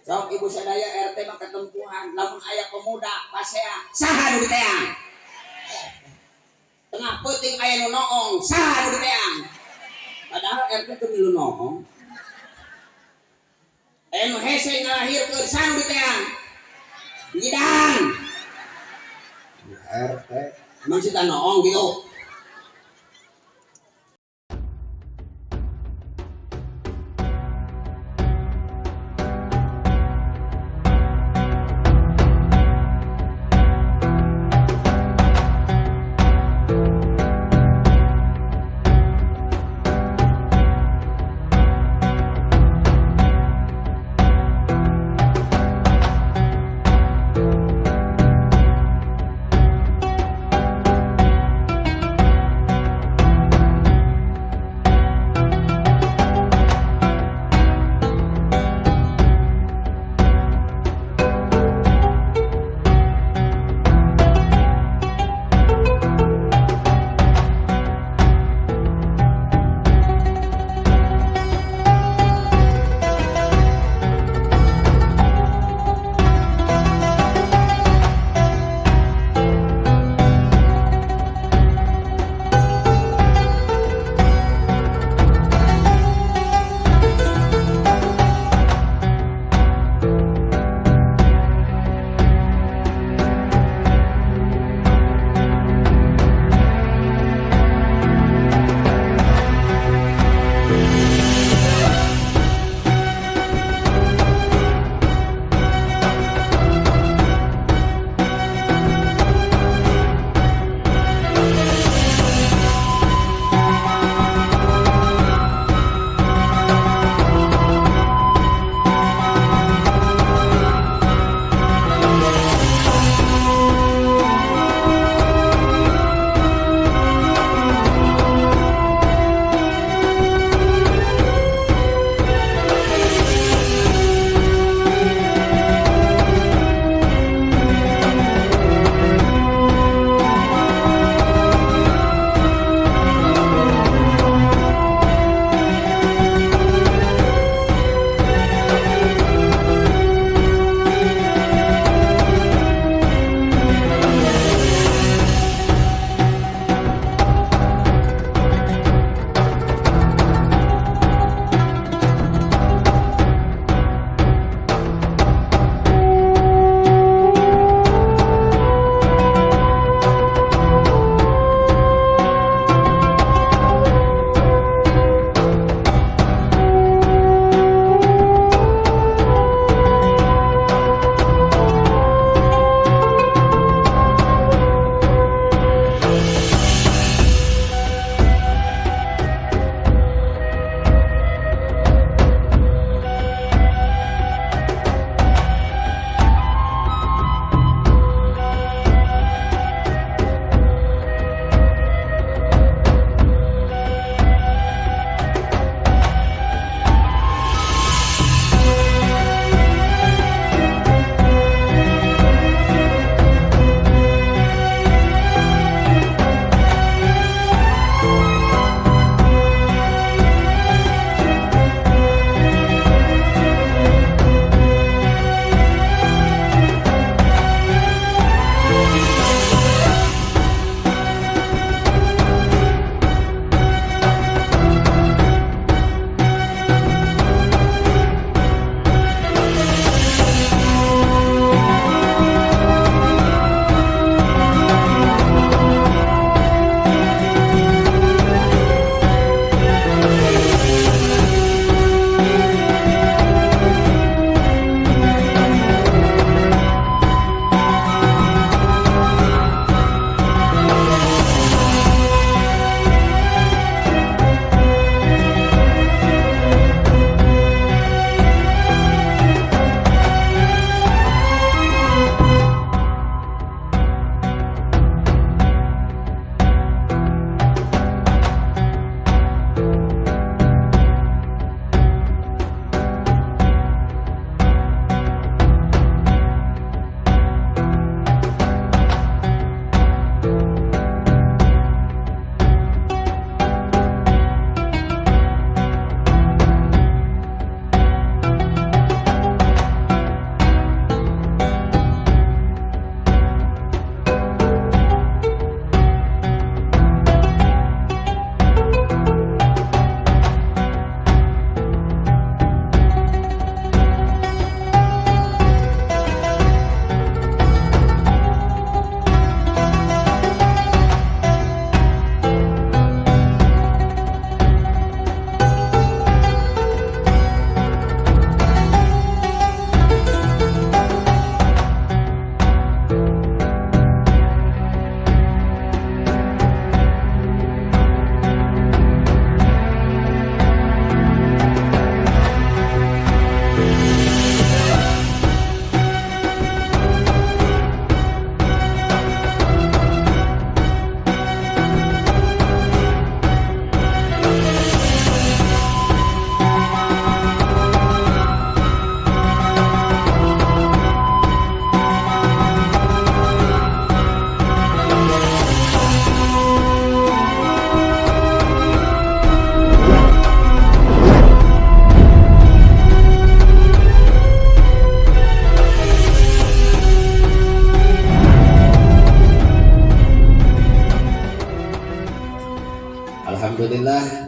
Sok ibu sadaya RT mah ketempuhan, lamun aya pemuda pasea, saha nu diteang? Tengah peuting aya nu noong, saha nu diteang? Padahal RT teu milu noong. Aya nu hese ngalahirkeun, saha nu diteang? Bidan. RT emang sih noong gitu.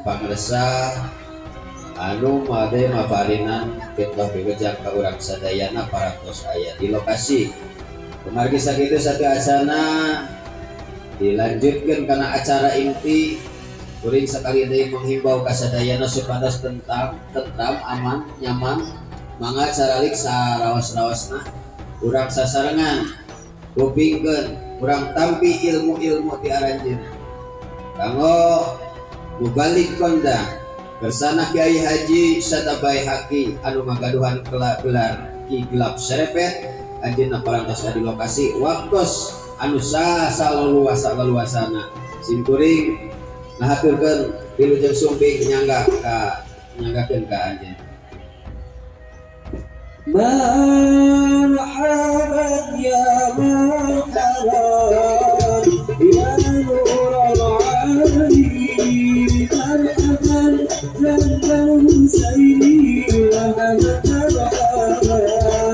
pangersa anu made maparinan kitbah bewejang ka urang sadayana parantos aya di lokasi. Kumargi sakitu sateuacanna dilanjutkeun kana acara inti. Kuring sakali deui menghimbau ka sadayana supados tentram, aman, nyaman, mangga caralik saraos-raosna urang sasarengan kupingkeun urang tampi ilmu-ilmu ti aranjeunna kanggo mubalik kondang kersana Kiai Haji Satabai Haki anu magaduhan gelar Ki Gelap Serepet anjeunna parantos di lokasi waktos anu saleluasa-leluasana simkuring ngahaturkeun wilujeng sumping nyangga ka nyanggakeun ka anjeunna. Marhaban ya marhaban ya nur al-alim, marhaban jantan sayyidi marhaban qala alaina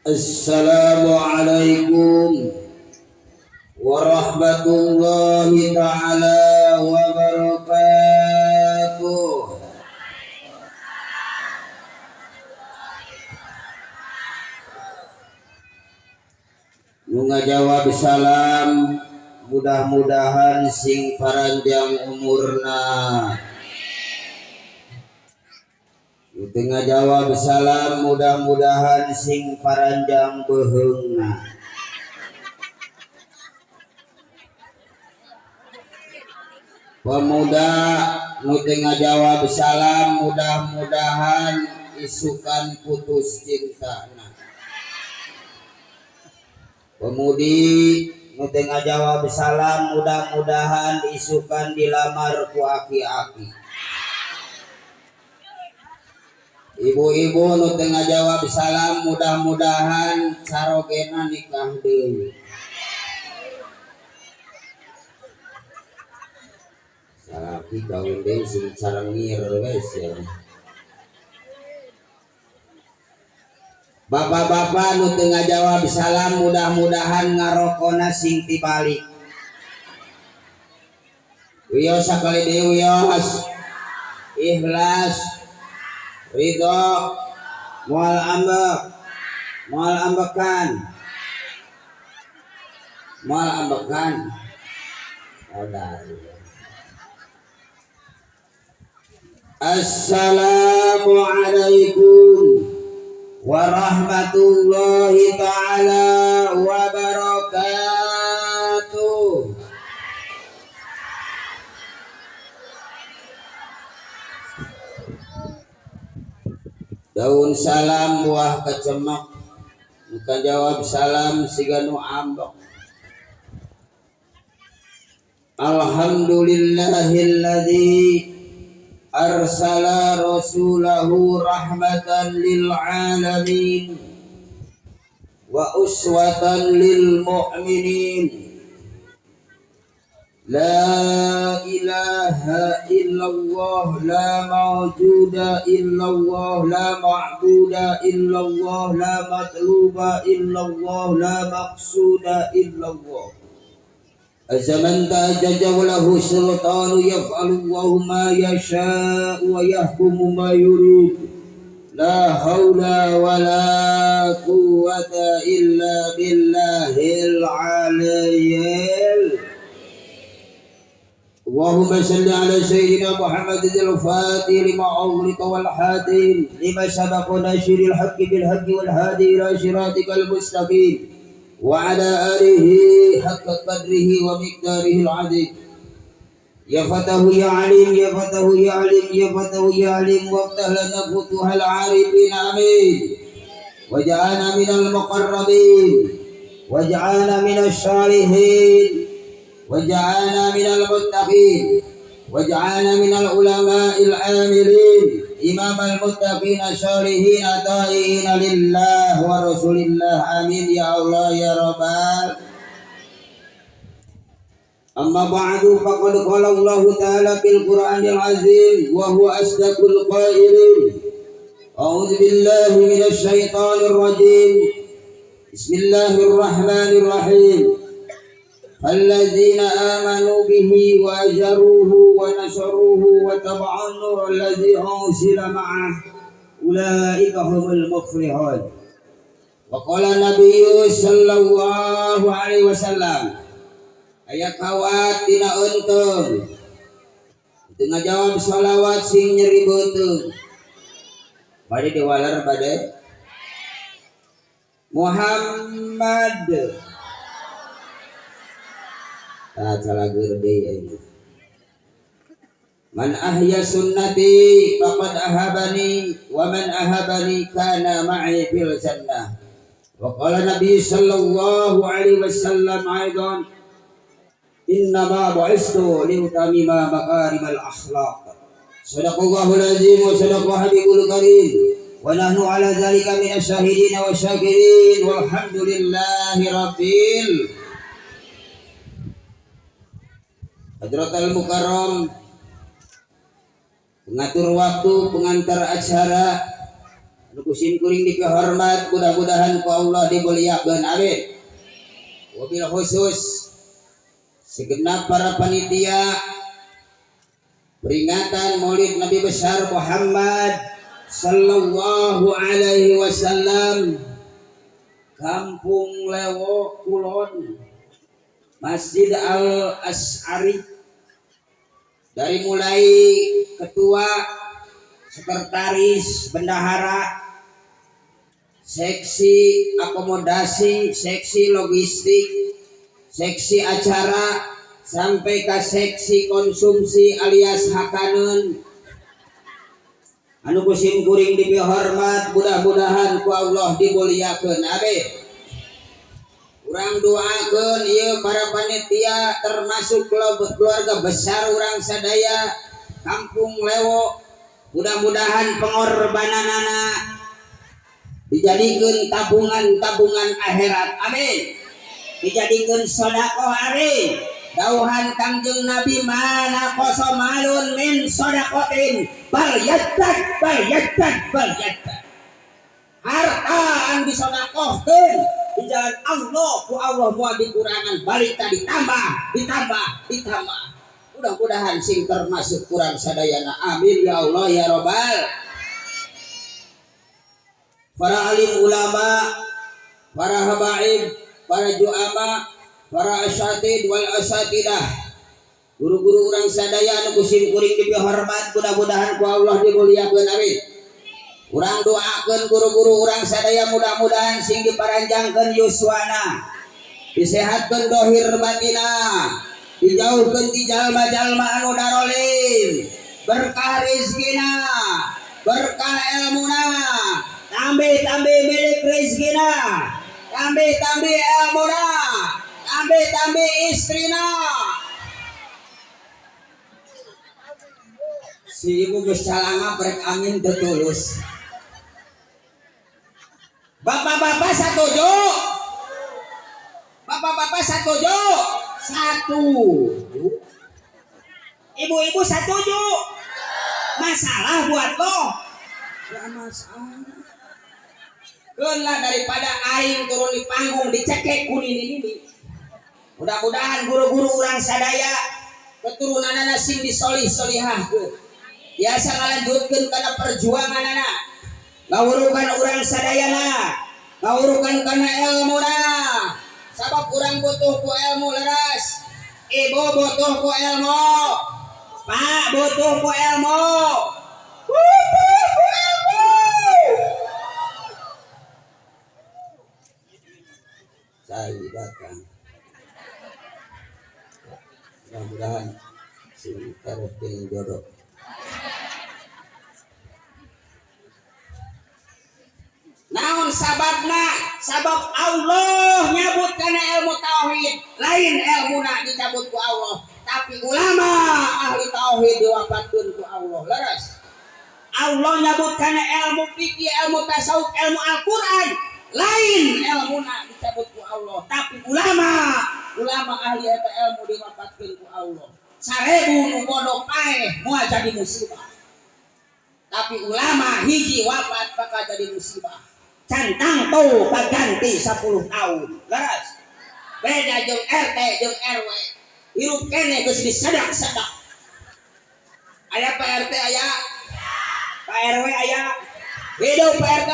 Assalamualaikum warahmatullahi ta'ala wabarakatuh. Nu ngajawab salam mudah-mudahan sing paranjang umurna. Nu teu ngajawab salam mudah-mudahan sing paranjang beuheungna. Pemuda nu teu ngajawab salam mudah-mudahan isukan putus cintana. Pemudi nu teu ngajawab salam mudah-mudahan isukan dilamar ku aki-aki. Ibu-ibu nu teu ngajawab salam mudah-mudahan carogena nikah deui. Salaki kawin deui sing carengir we sia. Bapak-bapak nu teu ngajawab salam mudah-mudahan ngarokona sing tibalik. Wios sakali deui wios. Ikhlas, ridho, moal ambek, moal ambekan, moal ambekan. Modal. Assalamualaikum warahmatullahi ta'ala wabarakatuh. Daun salam buah kecemek, muka jawab salam siga nu ambek. Alhamdulillahilladzi arsala rasulahu rahmatan lil alamin wa uswatan lil mu'minin. La ilaha illallah, la mawjuda illallah, la ma'buda illallah, la matluba illallah, la maqsuda illallah. Zaman ta'ajjaja wa lahu sultanu yaf'alu Allahu ma yasha'u wa yahkumu ma yurid. La haula wa la quwwata illa billahil aliyyil. Allahumma salli ala sayyidina Muhammadil fatih lima ughliqa wal hatim lima sabaqa nashiril haqqi bil haqqi wal hadi ila siratikal mustaqim wa ala alihi haqqa qadrihi wa miqdarihi al-azim. Ya fatahu ya alim, ya fatahu ya alim, ya fatahu ya alim, waftah lana futuhal arifin, amin. Waj'alna minal muqarrabin, waj'alna minas salihin, waj'alna minal muttaqin, waj'alna minal ulama'il amilin, imamal muttaqin salihin ata'in lillah wa rasulillah, amin ya Allah ya rabbal. Amma ba'du, faqad qala Allahu ta'ala fil Qur'anil azim wa huwa asdaqul qailin. A'udzu billahi minasy syaithanir rajim. Bismillahirrahmanirrahim. Alladzina amanu bihi wa ajaruhu wa nasaruhu wa taba'un nur allazi ursila ma'ah ulaika humul muflihun. Wa qala nabiyyu sallallahu alaihi wasallam, aya kawat dina untung teu ngajawab sholawat sing nyeri beuteung bade diwaler bade Muhammad. Tah calageur deui ayeuna. Man ahya sunnati faqad ahabani wa man ahabani kana ma'i fil jannah. Wa qala Nabi sallallahu alaihi wasallam aidan, innama bu'istu liutamima makarimal akhlaq. Sadaqallahul azim wa sadaqa habibul karim wa nahnu ala dzalika minasyahidin wa syakirin walhamdulillahi rabbil. Hadratal Mukarram, pengatur waktu, pengantar acara, anu kusim kuring dihormat, mudah-mudahan ku Allah dimuliakeun, amin. Wabil khusus segenap para panitia peringatan Maulid Nabi besar Muhammad sallallahu alaihi wasallam, Kampung Lewo Kulon, Masjid Al Asy'ari, dari mulai ketua, sekretaris, bendahara, seksi akomodasi, seksi logistik, seksi acara, sampai ke seksi konsumsi alias hakaneun. Anu kusim kuring dipihormat, mudah-mudahan ku Allah dimuliakeun, amin. Urang doakeun ieu para panitia termasuk keluarga besar urang sadaya Kampung Lewo, mudah-mudahan pengorbananana dijadikeun tabungan-tabungan akhirat, amin. Dijadikeun sedekah, amin. Dauhan Kangjeng Nabi, mana koso malun min sodakotin bal yaddad bal yaddad bal yaddad. Harta anu disodakohkeun di jalan Allah ku Allah moal dikurangan, balik tadi ditambah, ditambah, ditambah. Mudah-mudahan sing termasuk kurang sadayana, amin ya Allah ya robbal. Para alim ulama, para habaib, para juama, para asatid wal asatidah, guru-guru urang sadaya anu kusim kuring dipihormat, mudah-mudahan ku Allah dimuliakeun, amin. Urang doakeun guru-guru urang sadaya mudah-mudahan sing diparanjangkeun yuswana, disehatkeun dohir batina, dijauhkeun ti jalma-jalma anu darolim, berkah rezekina, berkah ilmuna, tambih-tambih milik rezekina, tambih-tambih ilmuna, tambih-tambih istrina. Si ibu geus calanga brek angin teu tulus. Bapak-bapak satuju? Bapak-bapak satuju? Satu. Ibu-ibu satuju? Masalah buat lo? Ya masalah. Keun lah daripada aing turun di panggung dicekek ku nini-nini. Mudah-mudahan guru-guru urang sadaya keturunanana sing disolih-solihahkeun. Biasa ngalanjutkeun kana perjuanganana. Ngawurukan urang sadayana, ngawurukan kana elmuna. Sabab urang butuh ku ilmu leres. Ibu butuh ku ilmu. Pak butuh ku ilmu. Butuh ku ilmu. Saya datang. Mudah-mudahan sing tereh deung jodoh. Naon sababna? Sabab Allah nyabut kana ilmu tauhid, lain ilmuna dicabut ku Allah, tapi ulama ahli tauhid diwafatkeun ku Allah. Leres. Allah nyabut kana ilmu fikih, ilmu tasawuf, ilmu Al-Qur'an, lain ilmuna dicabut ku Allah, tapi ulama ahli eta ilmu diwafatkeun ku Allah. 1000 nu bodoh paeh moal jadi musibah. Tapi ulama hiji wafat bakal jadi musibah. Cantang tuh paganti 10 tahun. Leres. Beda jeung RT jeung RW. Hirup kene geus disedak-sedak. Aya Pak RT aya? Pak RW aya? Hidup Pak RT.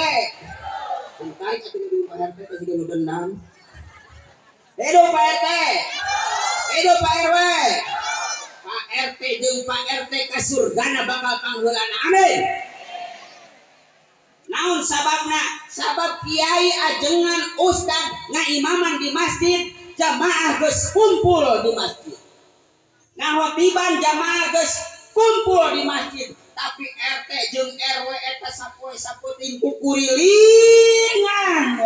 Tarik atuh di Pak RT teh jiga nu dendam. Hidup Pak RT. Hidup Pak RW. Pak RT jeung Pak RT ka surgana bakal pangheulana. Amin. Naon sababna? Sabab kiai ajengan ustad ngaimaman di masjid, jamaah geus kumpul di masjid. Ngahotiban jamaah geus kumpul di masjid, tapi RT jeung RW eta sapoe sapeuting kukurilingan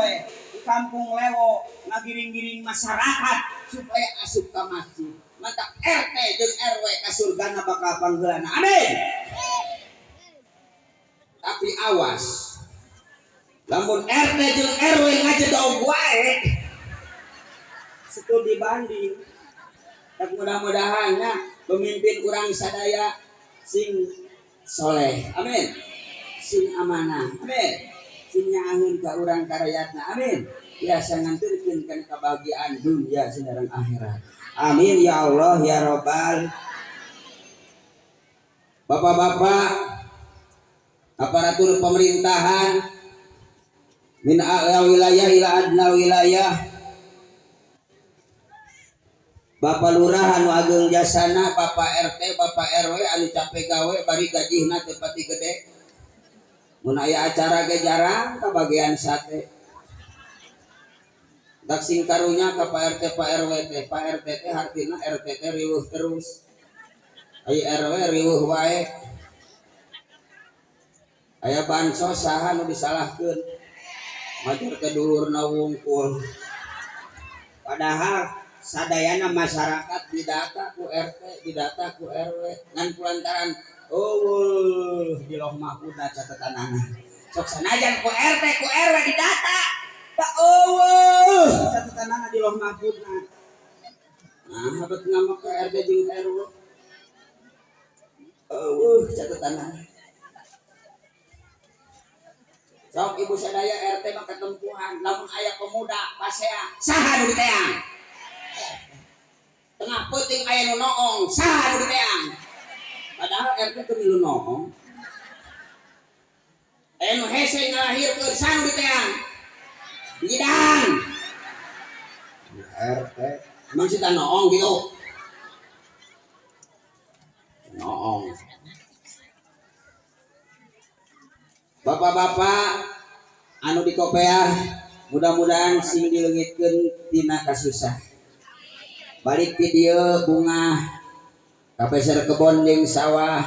we di kampung Lewo ngagiring-giring masyarakat supaya asup ka masjid. Mata RT jeung RW ka surgana bakal pangheulana. Amin. Tapi awas, lamun RT jeung RW ngajedog wae studi banding. Tak mudah-mudahan ya pemimpin urang sadaya sing soleh, amin, sing amanah, amin, sing nyaahun ka urang karayatna, amin, biasa nganturkeun kana kebahagiaan dunia sareng akhirat, amin ya Allah ya Robbal. Bapak-bapak aparatur pemerintahan min a'la wilayah ila adna wilayah, Bapak Lurah anu ageng jasana, Bapak RT, Bapak RW anu capek gawe bari gajihna teu pati gede. Mun aya acara ge jarang kabagian sate. Dak sing karunya ka Pak RT, Pak RW teh, Pak RT teh hartina RT teh riweuh terus. Aya RW riweuh wae. Aya bansos saha nu disalahkeun. Majar ke dulurna wungkul. Padahal sadayana masyarakat didata ku RT, didata ku RW, ngan kulantaran eueuh di Loh Mahfudna catatanana. Sok sanajan ku RT ku RW didata, da eueuh catatanana di Loh Mahfudna. Nah, habet ngamak ka RT jeung RW. Eueuh catatanana. Sok ibu sadaya RT mah ketempuhan, lamun aya pemuda pasea saha nu diteang? Tengah peuting aya nu noong, saha nu diteang? Padahal RT teu milu noong. Aya nu hese ngalahirkeun, saha nu diteang? Bidan. RT emang sita noong gitu. Noong. Bapak-bapak anu di Kopeah mudah-mudahan sing dileungitkeun tina kasusah. Balik ti dieu bungah kapeser kebon jeung sawah,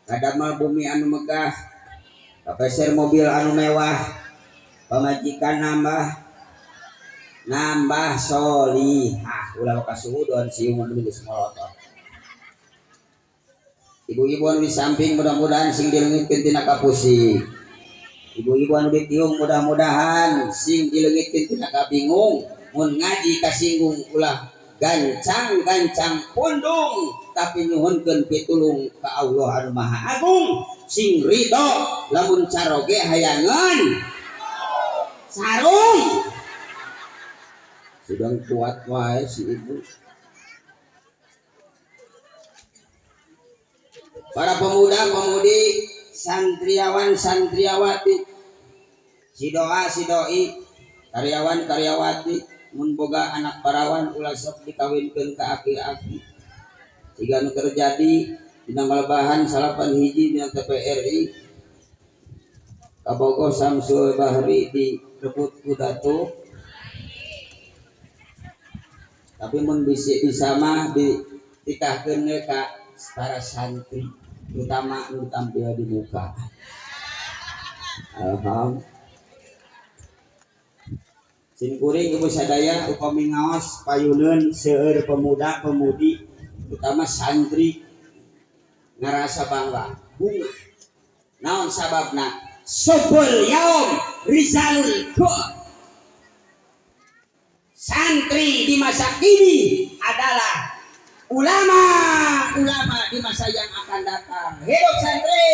kadamel bumi anu megah, kapeser mobil anu mewah, pamajikan nambah nambah solihah, ulah kasuhudon siung geus molotot. Ibu-ibu anu di samping mudah-mudahan sing dileungitkeun tina kapusing. Ibu-ibu anu di tiung mudah-mudahan sing dileungitkeun tina kabingung, mun ngaji kasinggung ulah gancang-gancang pundung, tapi nyuhunkeun pitulung ka Allah anu Maha Agung, sing ridho lamun caroge hayangan sarung. Sedang kuat wae si ibu. Para pemuda-pemudi, santriawan santriawati, si doa si doi, karyawan karyawati, mun boga anak parawan ulah sok dikawinkeun ka aki-aki. Siga nu terjadi dina malebahan 9 hiji dina TPRI Kabogo Samsul Bahri direbut ku Datuk. Tapi mun bisa mah dititahkeun we ka para santri, terutama nu tampil di muka. Alhamdulillah. Sim kuring ibu sadaya upami ngaos payuneun seueur pemuda pemudi terutama santri ngarasa bangga bunga. Naon sababna? Subul yaum rizalul qur. Santri di masa kini adalah ulama-ulama di masa yang akan datang. Hidup santri,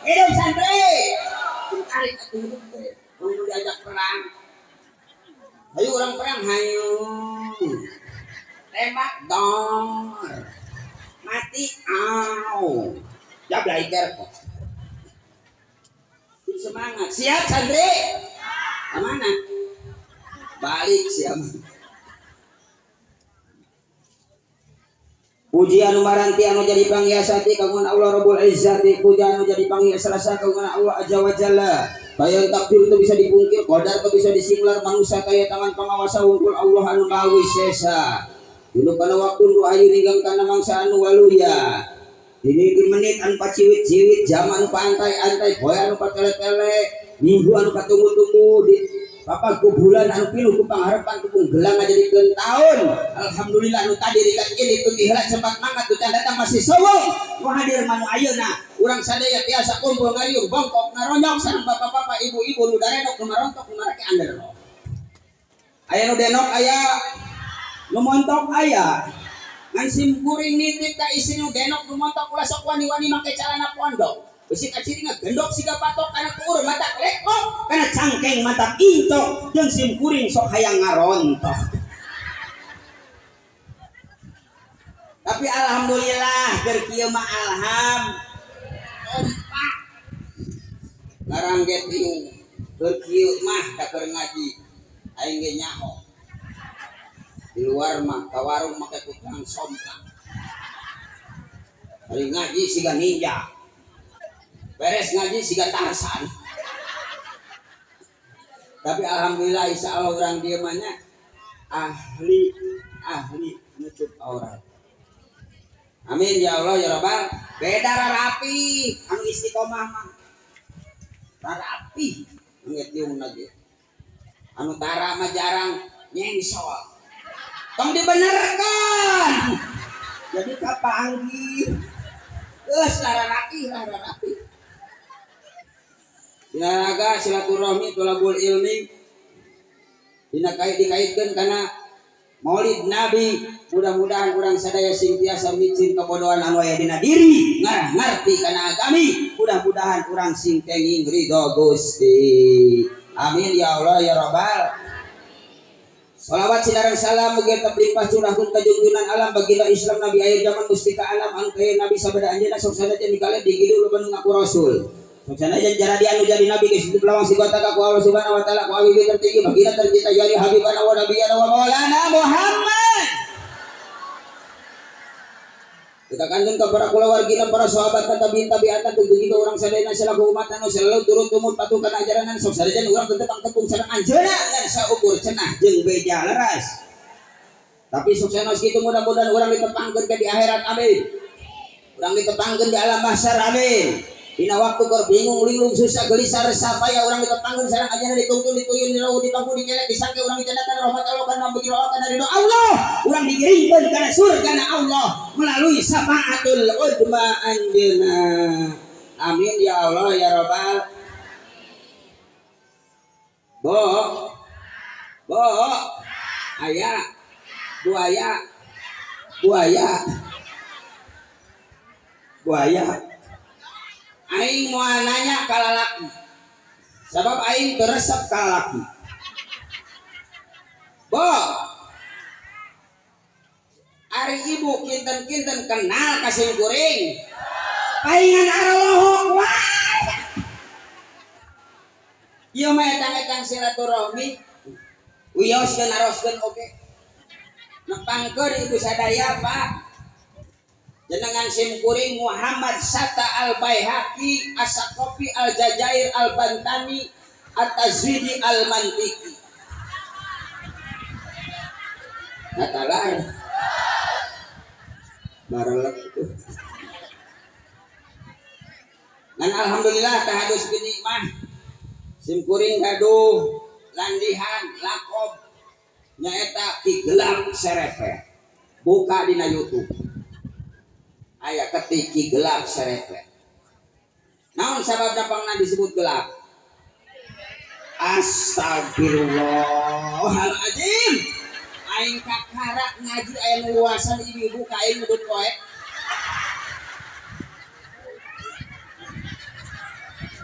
hidup santri. Tarik atuh hidup teh. Mun diajak perang, hayu orang perang hayu. Tembak dor. Mati au. Jablaiker kok. Semangat. Siap santri? Kemana? Balik siap. Puji anu maranti anu jadi panghiasati kagungan Allah Rabbul Izzati. Puji anu jadi panghiasa kagungan Allah Azza wa Jalla. Bayang takdir itu bisa dipungkir, qadar itu bisa disinglar, manusia kaya tangan pengawasa wungkul Allah anu maha wisesa. Dulu kana waktu nu ayu ninggang kana mangsa anu waluya. Dini di menit anu paciwit-ciwit, jam anu paantai-antai, poe anu patele-tele, minggu anu patunggu-tunggu di papa ku bulan anu pilu ku pangharapan ku gelang ngajadikeun taun. Alhamdulillah nu tadi rikat ini teu diheula cepat mangkat tu can datang masih sowong. Nu hadir manu ayeuna urang sadaya tiasa kumpul ngariung bongkok ngaronyok sareng bapak-bapak ibu-ibu nu darenok nu marontok nu marake anderok. Aya nu denok aya nu montok aya. Ngan sim kuring nitip ka istri nu denok nu montok ulah sok wani-wani make calana pondok. Bisi kaciri ngagendok siga patok kana kuur mata lekok kana cangkeng mata intok jeung sim kuring sok hayang ngarontok. Tapi alhamdulillah keur kieu mah alham kompak. Ngarangget ieu keur kieu mah da keur ngaji aing ge nyaho. Di luar mah ka warung make kutang sompa. Ari ngaji siga ninja. Beres ngaji siga Tarsan. Tapi alhamdulillah insya Allah orang dia mah ahli ahli nutup aurat. Amin ya Allah ya Rabbal. Beda rapi anu istiqomah mah. Rapi ngeutiung lagi. Anu tara mah jarang nyengsol. Tong dibenerkan. Jadi kapanggih. Geus rapi rapi. Dina raga silaturahmi tolabul ilmi dina kait dikaitkeun kana Maulid Nabi. Mudah-mudahan urang sadaya sing tiasa micin kebodohan anu aya dina diri ngarah ngarti kana agami. Mudah-mudahan urang sing kenging ridho Gusti. Amin ya Allah ya Rabbal. Salawat sinareng salam mugi terlimpah curahkeun ka junjungan alam baginda Islam Nabi akhir zaman mustika alam anu kaya Nabi sabada anjeunna sok sanajan dikale digilu loba nu ngaku rasul. Sanajan jaradi anu jadi nabi geus hidup lawang sigota ka ku Allah Subhanahu wa taala ku abi tertinggi baginda tercinta jadi habibana wa nabiyana wa maulana Muhammad. Kita kandung ka para kulawargina para sahabat tabi'in tabi'atan begitu urang sadayana selaku umat anu selalu turun tumurun patuh kana ajaran sok sanajan urang teu tepang tepung sareng anjeunna ngan saukur cenah jeung beja leras. Tapi sukses kitu mudah-mudahan urang ditepangkeun ke di akhirat amin. Urang ditepangkeun di alam mahsyar amin. Dina waktu keur bingung linglung susah gelisah resah payah urang ditepangkeun sareng anjeunna dituntun dituyun dirauh dipangku dikelek disangke urang dicandakan rahmat Allah kana begitu kana ridho Allah urang digiringkeun kana surgana Allah melalui syafaatul udma anjeunna. Amin ya Allah ya Rabbal. Bo bo aya buaya buaya buaya. Aing moal nanya ka lalaki sabab aing teu resep ka lalaki. Bo. Ari ibu kinten-kinten kenal ka sim kuring. Paingan arolohok wae. Ieu mah etang-etang silaturahmi. Wioskeun aroskeun oge. Nepangkeun ibu sadaya Pak. Jenengan sim kuring Muhammad Sata Al-Baihaqi As-Saqafi Al-Jazair Al-Bantani At-Tazwidi Al-Mantiki. Natalar. Barelek itu. Dan alhamdulillah tahadus binikmah. Sim kuring gaduh landihan lakob nyaeta Ki Gelap Serepet. Buka dina YouTube. Aya ketik Ki Gelap Serepet. Naon sababna pangna disebut gelap? Astagfirullahaladzim. Aing kakarak ngaji aya nu luasan ibu-ibu ka aing nyebut poek.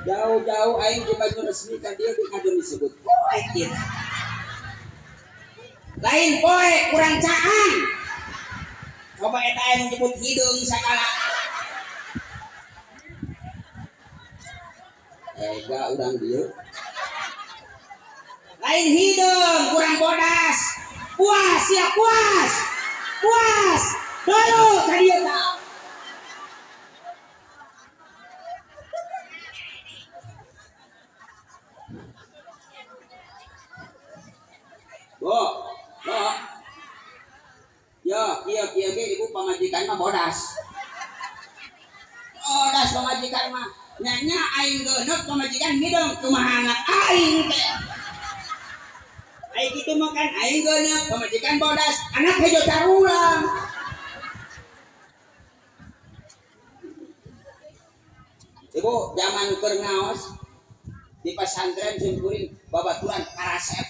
Jauh-jauh aing di baju resmi ka dieu di disebut poek ieu. Lain poek kurang caang. Coba eta aya nu nyebut hideung sagala. Ega urang dieu. Lain hideung kurang bodas. Puas ya puas. Puas. Dulu ka dieu tah. Bo, bo. Yo, kieu kieu ge ibu pamajikan mah bodas. Bodas pamajikan mah. Nya aing geuneuk pamajikan hideung kumaha anak aing teh. Aing kitu mah kan aing geuneuk pamajikan bodas, anak hejo carulang. Ibu zaman keur ngaos di pesantren sim kuring babaturan karasep.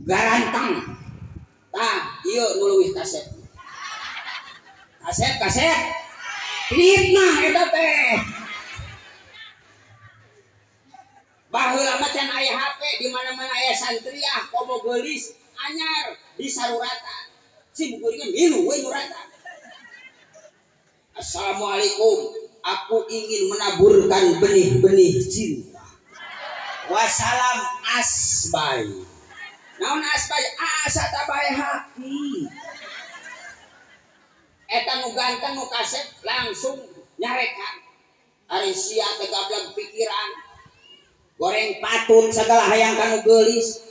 Garanteng. Tah, ieu nu leuwih kasep. Kasep, kasep. Fitnah eta teh. Baheula mah can aya HP, di mana-mana aya santriah, komo geulis, anyar di saruratan. Sim kuring milu we nyuratan. Assalamualaikum, aku ingin menaburkan benih-benih cinta. Wassalam asbai. Naon asbai? Asa tabaihaqi. Eta nu ganteng nu kasep langsung nyarekan. Ari sia teh gableg pikiran. Goreng patut sagala hayang kanu geulis.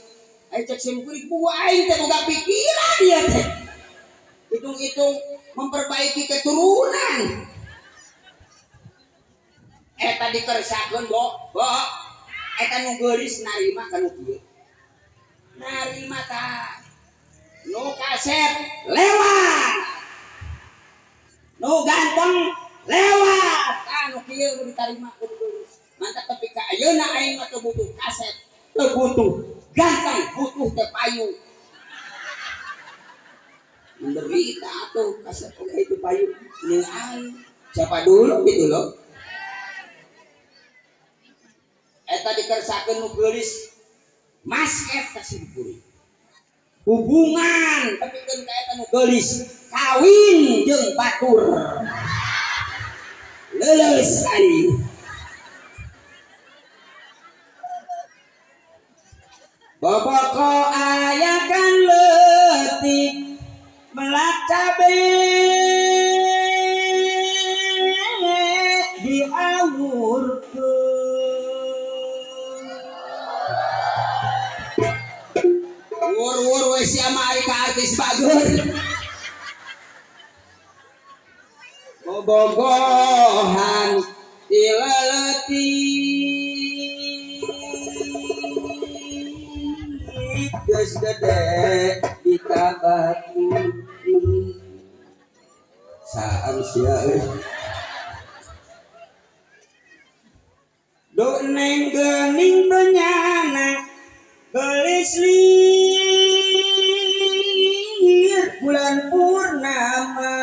Ai cek sim kuring buah aing teh boga pikiran ieu teh. Hitung-hitung memperbaiki keturunan. Eta dikersakeun bo, bo. Eta nu geulis narima kanu kieu. Narima ta. Nu kasep lewat. Nu ganteng lewat. Tah nu kieu nu ditarima ku geulis. Mantap tapi ka ayeuna aing mah teu butuh kasep, teu butuh ganteng, butuh teh payu. Menderita tuh kasep oge itu payu jeung aing. Siapa dulu gitu loh. Eta dikersakeun nu geulis masket ka sim kuring. Hubungan tapi keun ka eta nu geulis kawin jeung batur. Leuleus aing. Boboko ayakan leutik melak cabe diawurkeun. Wur-wur we sia mah ari ka artis bager. Bobogohan ti leutik geus gede ditabatu. Saan sia euy. Duk neng geuning benyana geulis lir bulan purnama.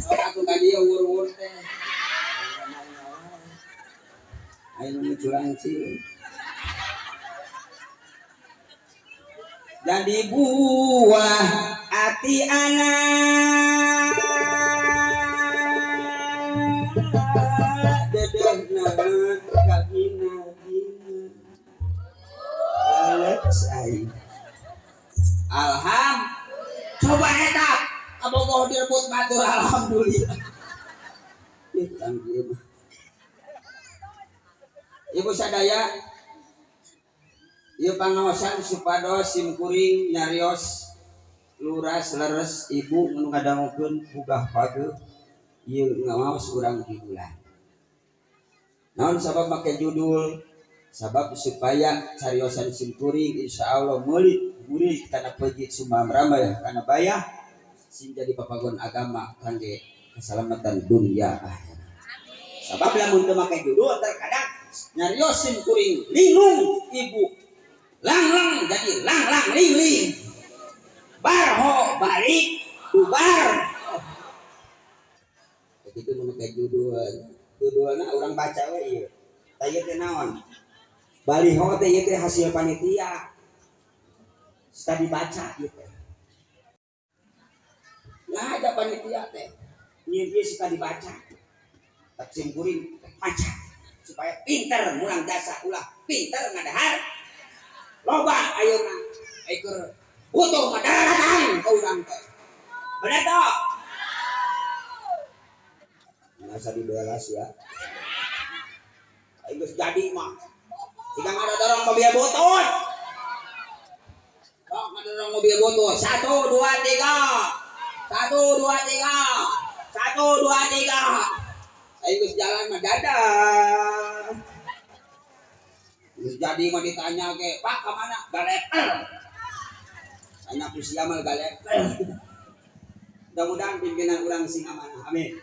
Aku tadi wur-wur teh. Aing nu culang sih. Jadi buah ati anak dedehna kagina-gina. Alex aing. Alham coba eta kabogoh direbut batur alhamdulillah. Ih tang ieu mah. Ibu sadaya ieu pangaosan supados simkuring nyarios luras leres ibu nu ngadangukeun bugah pageuh ieu ngawaos urang hiburan. Naon sabab make judul? Sabab supaya cariosan simkuring insyaallah meuli murid kana pejit sumamramah kana bayah sing jadi papagon agama kangge keselamatan dunia akhirat. Sabab lamun teu make judul terkadang nyarios simkuring linglung ibu langlang jadi langlang ling-ling barho balik bubar. Begitu memakai judul judulna urang baca we ieu tah ieu teh naon baliho teh ieu teh hasil panitia tadi baca ieu teh nah ada panitia teh nyieun ieu suka dibaca tak simkuring baca supaya pinter mulang jasa ulah pinter ngadahar loba ayeuna ikur butuh mah datang ka urang teh bener toh masa dibelas ya aing geus jadi mah jika ngadorong mobil butut sok ngadorong mobil butut 1 2 3 1 2 3 1 2 3 aing geus jalan mah dadah. Terus jadi mah ditanya ke, Pak kemana? Galeter. Tanya ku sia mah galeter. Mudah-mudahan pimpinan urang sing amanah. Amin.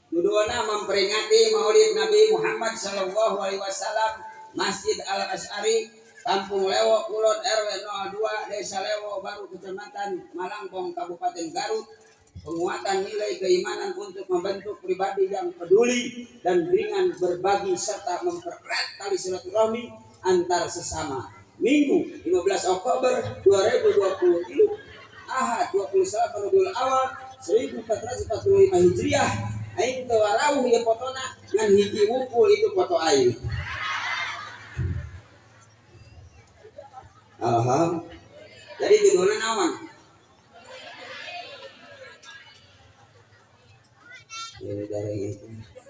Nuduhna memperingati Maulid Nabi Muhammad sallallahu alaihi wasallam Masjid Al Asy'ari Kampung Lewo Kulon RW 02 Desa Lewo Baru Kecamatan Malangbong Kabupaten Garut. Penguatan nilai keimanan untuk membentuk pribadi yang peduli dan ringan berbagi serta mempererat tali silaturahmi antar sesama. Minggu 15 Oktober 2023 Ahad 29 Rabiul Awal 1445 Hijriah. Aing teu warauh ieu fotona ngan hiji wungkul itu foto aing. Alhamdulillah. Jadi judulnya naon?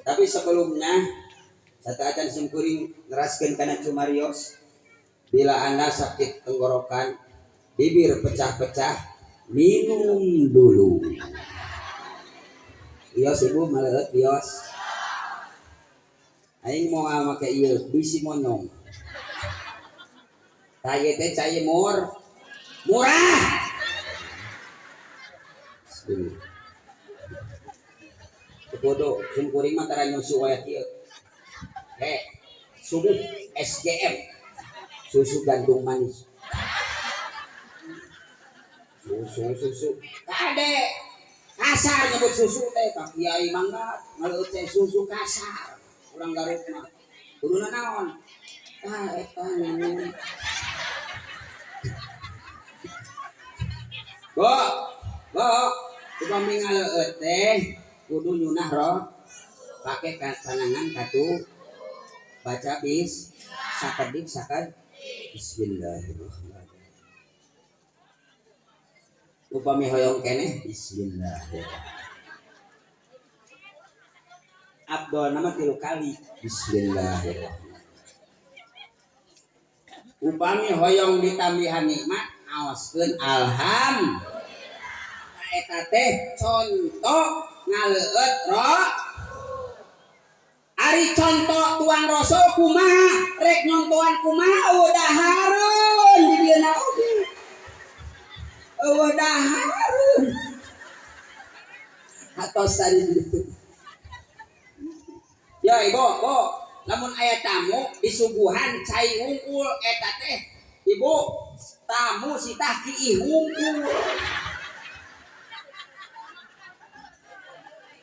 Tapi sebelumnya sateuacan simkuring neraskeun kana cumarios bila Anda sakit tenggorokan, bibir pecah-pecah, minum dulu. Bios ibu maleut bios. Aing moal make ieu bisi monyong. Tah ieu teh cai murah. Bismillah. Bodoh, simkuring mah tara nyusu aya kieu. Subuh SGM. Susu gandum manis. Susu. Kade kasar nyebut susu teh ka kiai mangga ngaleueut teh susu kasar. Urang Garut mah. Kuduna naon? Tah eta nene. Bo, upami ngaleueut teh kudu nyunah roh pake panangan katu baca bis sakedik sakad bismillahirrahmanirrahim. Upami hoyong keneh bismillahirrahmanirrahim. Abdol nama 3 kali bismillahirrahmanirrahim. Upami hoyong ditambihan nikmat aoskeun alham. Eta teh contoh ngaleueut roh. Ari contoh tuang rasul kumaha rek nyontohan kumaha eueuh dahareun di dieuna oge eueuh dahareun atos tadi gitu. Ya ibu, bo, lamun aya tamu disuguhan cai wungkul eta teh ibu tamu sitah kiih wungkul.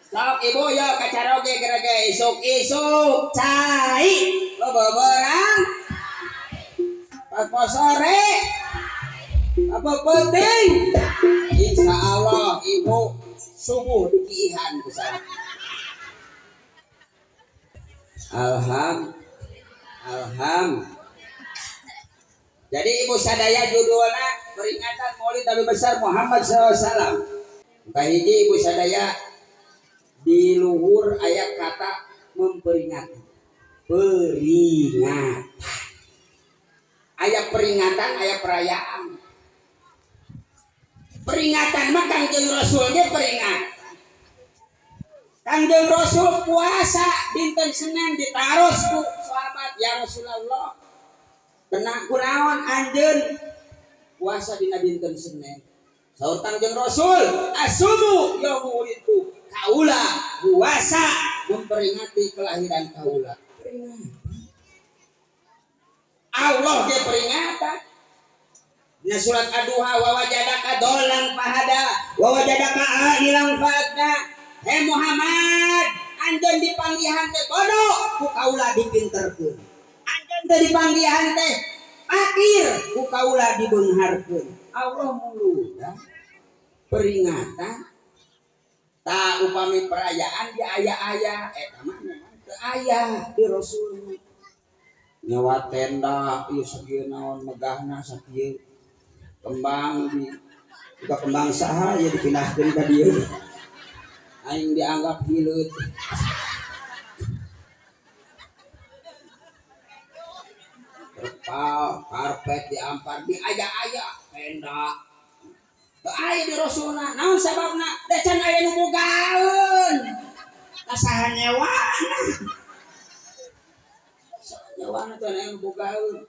Sok ibu ya kacaroge gerege isuk-isuk cai lo beberang pas sore Apa penting? Insya Allah ibu subuh dikiihan ku saya. Alham, alham. Jadi ibu sadaya judulna peringatan Maulid Nabi besar Muhammad SAW. Kahiji ibu sadaya di luhur ayat kata memperingati. Peringatan. Ayat peringatan, ayat perayaan. Peringatan mah Kangjeng Rasul ge peringatan. Kangjeng Rasul puasa dinten Senin ditaros ku sahabat, ya Rasulullah. Kena kunaon anjeun puasa dina dinten Senin. Saur Kangjeng Rasul, asumu yaumu wulidtu. Kaula puasa memperingati kelahiran kaula. Peringatan. Allah ge peringatan. Dina surat Ad-Duha wa wajadaka dolan fahada wa wajadaka ailan fa'adna. Hei Muhammad, anjeun dipanggihan teh bodoh ku kaula dipinterkeun. Anjeun teh dipanggihan teh fakir ku kaula dibeungharkeun. Allah muludah peringatan. Tak upami perayaan di aya-aya eta mah teu aya di Rasul. Nyewa tenda ieu sakieu naon megahna sakieu. Kembang di buka kembang saha ya dipindahkeun ka dieu. Aing dianggap hileut. Terpal, karpet diampar di aya-aya tenda. Teu aya di Rasulna. Naon sababna? Da can aya nu bogaeun. Ka saha nyewana? Saha nyewana teh aya nu bogaeun.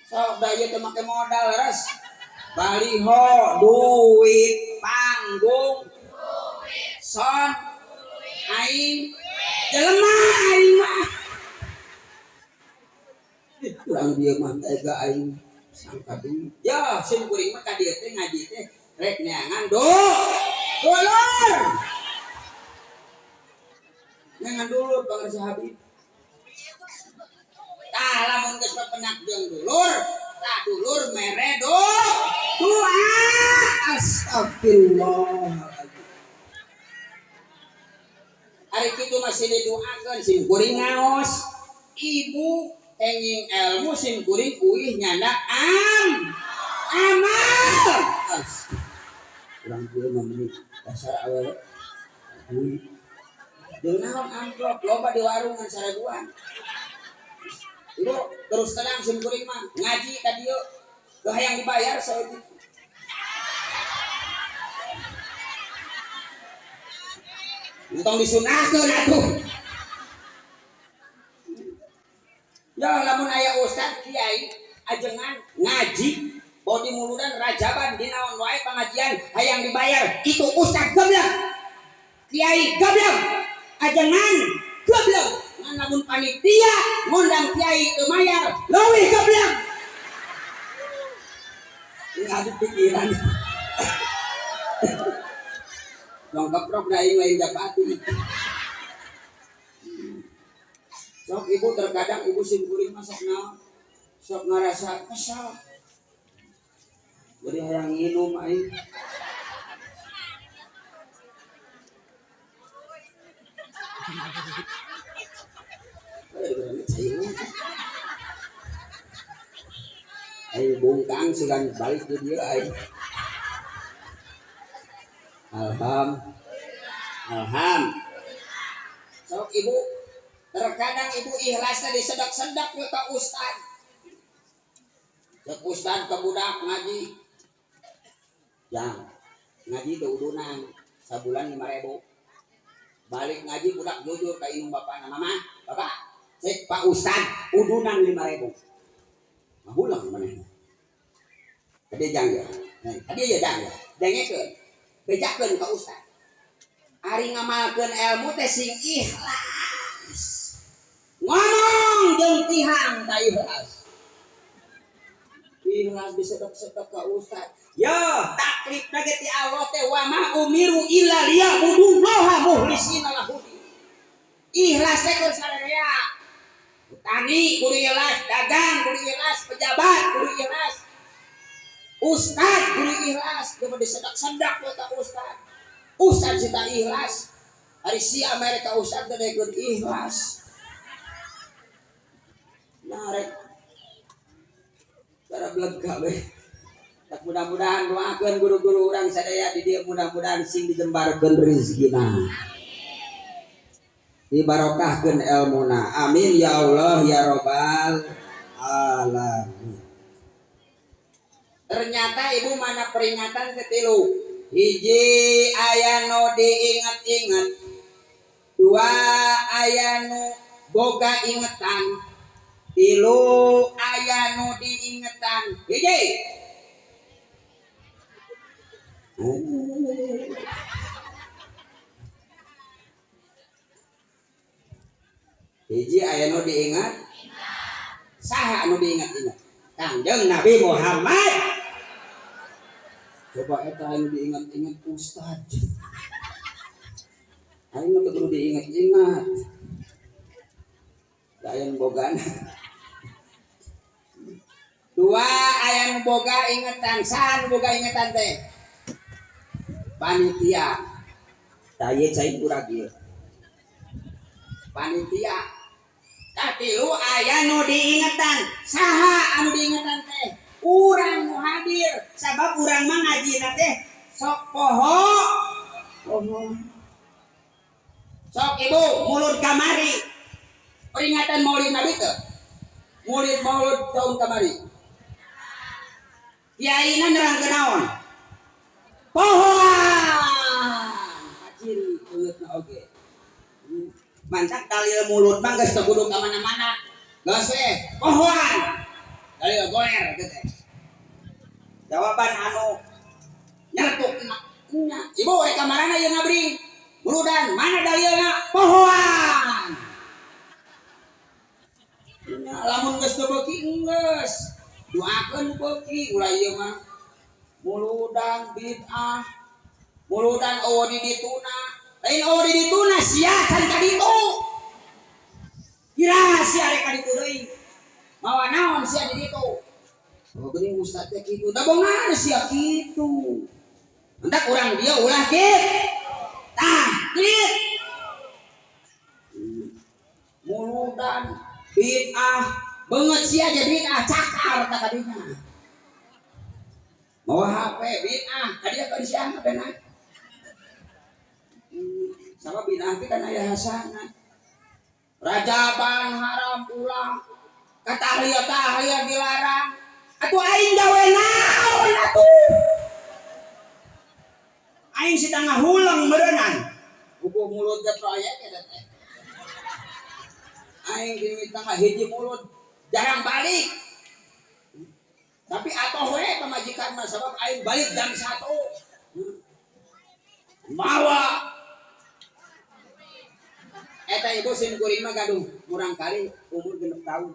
Sok da ieu teh make modal ras. Baliho duit, panggung duit, son aing jelema aing mah. Kurang dieu mah tega aing sangka duit. Ya sim kuring mah ka dieu teh ngaji teh rek neangan dulur. Neangan dulur pangarsa Habib. Tah lamun geus pepenak jeung dulur, tah dulur mere doa. Astagfirullah. Ari kitu masih didoakeun sim kuring ngaos. Ibu enging ilmu sim kuring uih nyanda amal. Urang dieu mah meuni dasar awewe. Uih. Jeung naon amplop loba di warung ngan sarebuan. Ibu terus terang sim kuring mah ngaji ka dieu teu hayang dibayar saeutik. Entong disunahkeun atuh. Ya lamun aya ustad kiai ajengan ngaji bodi muludan rajaban dinaon wae pengajian hayang dibayar itu ustad goblok. Kiai goblok. Ajengan goblok. Ngan lamun panitia ngundang kiai teu mayar leuwih goblok. Ngadu pikiran. Dong keprok da aing lain dapati. Sok ibu terkadang ibu sim kuring mah sok naon? Sok ngarasa kesal. Jadi hayang nginum aing. Aing bungkang sigan balik di dieu aing. Alham. Alham. Sok ibu terkadang ibu ikhlasnya disedak-sedak ke ustad. Cek ustad ke budak ngaji. Jang, ngaji teu udunan sabulan 5.000. Balik ngaji budak jujur ka indung bapana, mama, bapak, cek Pak Ustad udunan 5.000. Mahulang manehna. Kade jang ya. Nah, kade ya jang ya. Dengekeun. Bejakeun ka ustad. Ari ngamalkeun ilmu teh sing ikhlas. Ngomong jeung tihang ta ikhlas. Ikhlas disedek-sedek ka ustad. Ya, taklif ge ti Allah teh wa ma umiru illa liya'budullaha mukhlisina lahu. Ikhlas teh keur sararea. Petani kudu ikhlas, dagang kudu ikhlas, pejabat kudu ikhlas. Ustad kudu ikhlas, kudu disedak-sedak we ka ustad. Ustad sita ikhlas. Ari sia mereka ustad teh kudu ikhlas. Narek cara belega we. Tak mudah-mudahan doakeun guru-guru urang sadaya di dieu mudah-mudahan sing dijembarkeun rezekina. Dibarokahkeun elmuna. Amin ya Allah ya Rabbal alamin. Ternyata ibu mana peringatan ketilu. Hiji aya nu diinget-inget. Dua aya nu boga ingetan. Tilu aya nu diingetan. Hiji. Hiji aya nu diingat. Saha anu diingat-ingat? Kangjeng Nabi Muhammad. Coba eta anu diingat-ingat ustad. Aing mah kudu diingat-ingat. Lain bogana. Dua aya nu boga ingetan, saha nu boga ingetan teh? Panitia. Tah ieu cai urang ieu. Panitia. Katilu aya nu diingetan. Saha anu diingetan teh? Urang nu hadir. Sabab urang mah ngajina teh sok poho. Poho. Sok ibu mulud kamari. Peringatan Maulid Nabi teh. Mulud maulud tahun kamari. Kiaina nerangkeun naon? Pohoan. Kaciri beungeutna oge. Mantak dalil mulut mah geus teu kudu ka mana-mana. Geus we, pohoan. Dalil goler kitu teh. Jawaban anu nyeletuk nya. Ibu rek ka marana ieu ngabring? Muludan, mana dalilna? Pohoan. Nya lamun geus teu beuki geus. Doakeun nu beuki ulah ieu mah. Muludan bid'ah. Muludan eueuh di dituna. Lain eueuh di dituna sia can ka ditu. Kira sia rek ka ditu deui. Mawa naon sia di ditu? Oh geuning ustad teh kitu. Da bongan sia kitu. Entak urang dieu ulah kitu. Tah, kitu. Muludan bid'ah beungeut sia jadi bid'ah cakar ta kadinya. Mawa HP bid'ah, kadieu ka sia HP na. Sama bid'ah teh kan aya hasanah. Rajaban haram ulah. Katahlil-tahlil dilarang. Atuh aing gawe naon atuh? Aing sita ngahuleng meureunnan. Buku mulut ge proyek eta teh. Aing dimita hiji mulut jarang balik. Tapi atoh we pamajikan mah sabab aing balik jam 1. Mawa eta ibu sim kuring mah gaduh murang kali umur 6 tahun.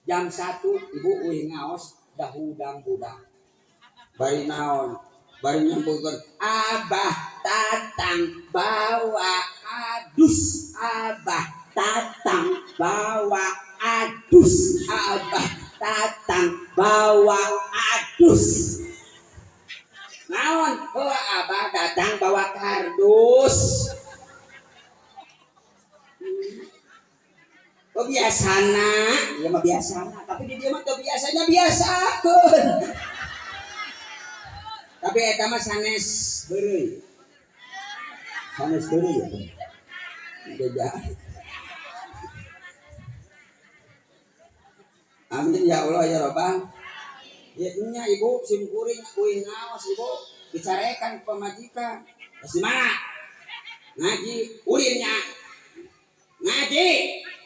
Jam 1 ibu euy ngaos dahudang budak. Bari naon? Bari nyampeurkeun Abah tatang bawa adus, Abah tatang bawa adus, Abah tatang bawa adus. Naon? Oh, Abah datang bawa kardus. Oh biasana, ieu mah biasana, tapi di dieu mah teu biasanya biasakeun. Tapi eta mah sanes heureuy. Sanes heureuy ya. Beda. Amin ya Allah ya Rabbal. Ya nya ibu sim kuring uih ngaos ibu dicarekan pamajikan. Terus di mana? Ngaji ulinnya. Ngaji.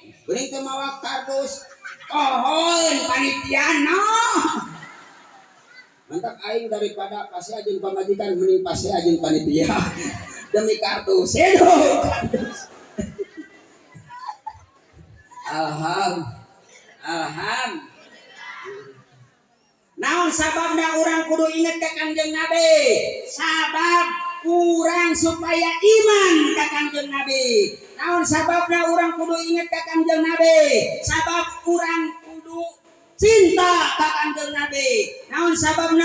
Geuning teu mawa kardus. Pohon panitia no. Mantap aing daripada pasti jeung pamajikan mending pasti jeung panitia. Demi kardus. Hidup kardus. Alham. Naon sababna urang kudu inget ka Kangjeng Nabi? Sabab urang supaya iman ka Kangjeng Nabi. Naon sababna urang kudu inget ka Kangjeng Nabi? Sabab urang kudu cinta ka Kangjeng Nabi. Naon sababna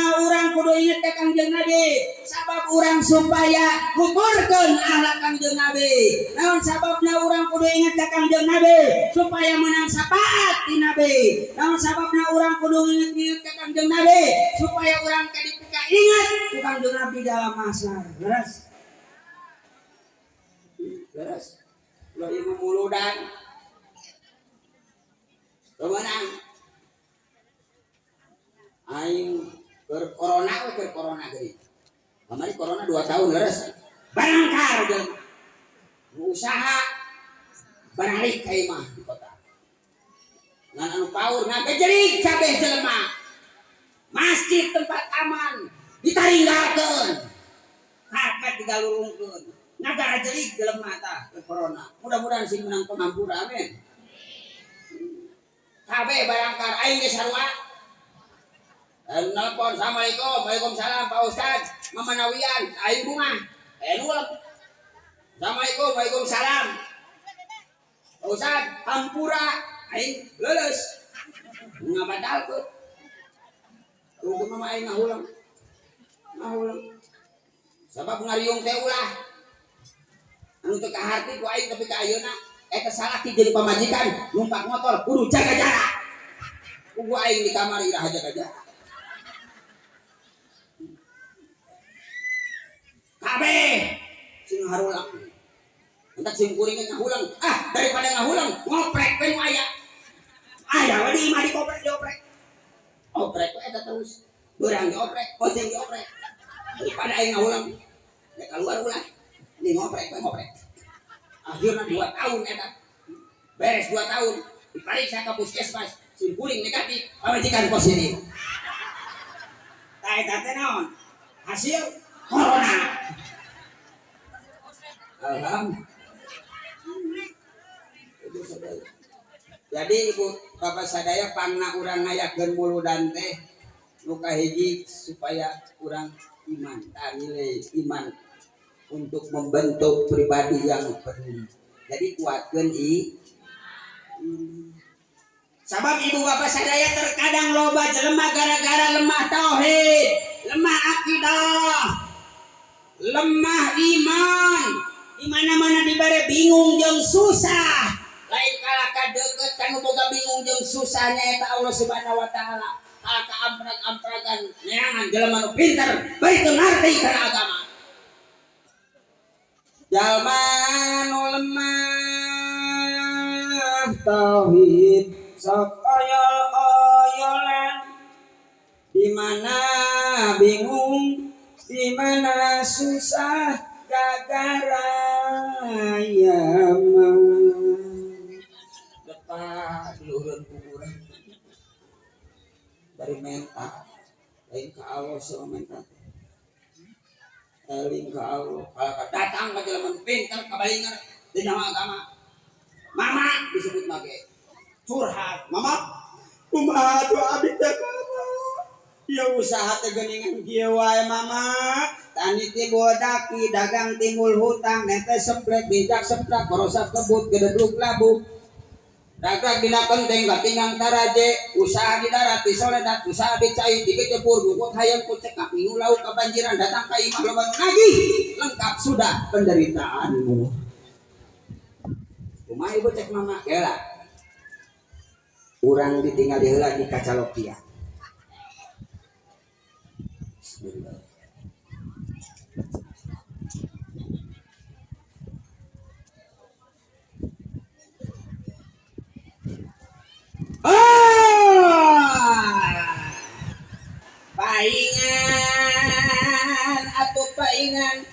sababna urang kudu inget ka Kangjeng Nabi supaya menang syafaat di Nabi. Naon sababna urang kudu inget ka Kangjeng Nabi supaya urang kadipika ingat ku Kangjeng Nabi dalam masa. Leres. Leres. Ulah ieu muludan. Kemenang. Aing keur corona we keur corona geuning. Kamari corona 2 tahun leres. Barangkar jelema. Usaha baralik ka imah di kota. Ngan anu paur ngagejelig kabeh jelema. Masjid tempat aman ditaringgalkeun. Karpet digalurungkeun. Ngagarajelig jelema tah ke corona. Mudah-mudahan sing menang pengampura amin. Kabeh barangkar aing ge sarua. Nelpon, assalamualaikum, waalaikumsalam Pak Ustad, mamanawian, aing bunga. Nulep. Assalamualaikum, waalaikumsalam. Pak Ustad, hampura, aing leuleus. Ngabatalkeun. Rugi mah aing ngahulang. Ngahulang. Sabab ngariung teh ulah. Anu teu kaharti ku aing tapi ka ayeuna eta salaki jadi pamajikan numpak motor kudu jaga jarak. Kudu aing di kamar iraha jaga jarak. Kabeh sing harulang. Entak sing kuring ngahulang. Ah, daripada ngahulang ngoprek we nu aya. Aya we di imah dikoprek dioprek. Oprek we eta terus. Beurang dioprek, penting dioprek. Daripada aing ngahulang. Ya keluar ulah. Ini ngoprek we ngoprek. Akhirna 2 tahun eta. Beres 2 tahun diperiksa ke puskesmas, sing kuring negatif, pamajikan positif. Tah eta teh naon? Hasil corona. Alhamdulillah. Jadi ibu bapak sadaya pangna urang ngayakeun muludan teh nu kahiji supaya urang iman, nilai iman untuk membentuk pribadi yang peduli. Jadi kuatkeun Sabab ibu bapak sadaya terkadang loba jelema gara-gara lemah tauhid, lemah akidah, lemah iman, di mana-mana dibere bingung jeung susah. Lain kalaka deukeut ka nu boga bingung jeung susah nyaeta Allah Subhanahu wa taala. Kalaka amprag-ampragan neangan jelema nu pinter bari teu ngarti kana agama. Jalma nu lemah tauhid sok oyol-oyolan, di mana bingung, di mana susah gagara yaman. Betah diurun kuburan dari menta lain ke Allah sama menta eling ke Allah. Kalau datang ke jelema pinter kabalingar di nama agama mama disebut mage curhat mama kumaha tuh abdi teh mama ya usaha teh geuningan kieu wae mama tani timbul daki dagang timbul hutang nete semplek bijak semplak borosak kebut gedebluk labu dagang dina kenteng katingang taraje usaha di darat disoledat usaha di cai digejebur bukut hayam kucekap minggu lauk kebanjiran datang ka imah loba nu nagih lengkap sudah penderitaanmu. Kumaha ibu cek mama gela urang ditinggal heula di kacalokia. Bismillah. Ah! Paingan atau paingan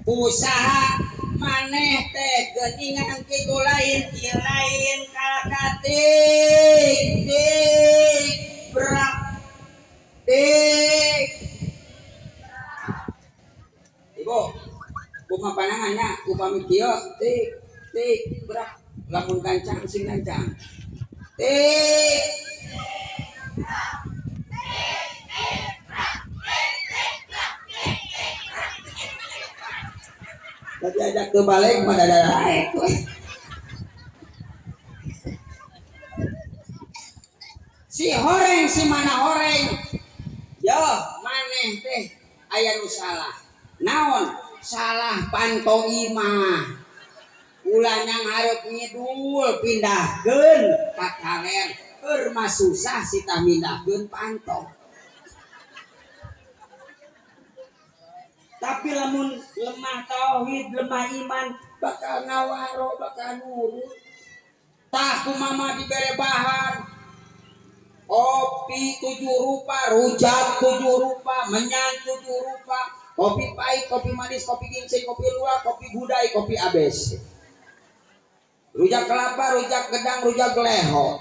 usaha maneh teh geuningan kitu lain ieu lain kalakatik tik berak tik. Ibu kumaha pandangannya upami kieu tik tik berak lamun gancang sing gancang tik. Tadi ajak ke balik pada darah. Si horeng si mana horeng. Yo maneh teh aya nu salah. Naon? Salah panto imah. Ulah nyanghareup ngidul pindahkeun ka kaler keur mah susah sita mindahkeun panto. Tapi lamun lemah tauhid, lemah iman bakal ngawaro, bakal nurut. Tah kumama dibere bahan kopi 7 rupa, rujak 7 rupa, menyan 7 rupa, kopi pahit, kopi manis, kopi ginseng, kopi luwak, kopi gudai, kopi ABC. Rujak kelapa, rujak gedang, rujak leho.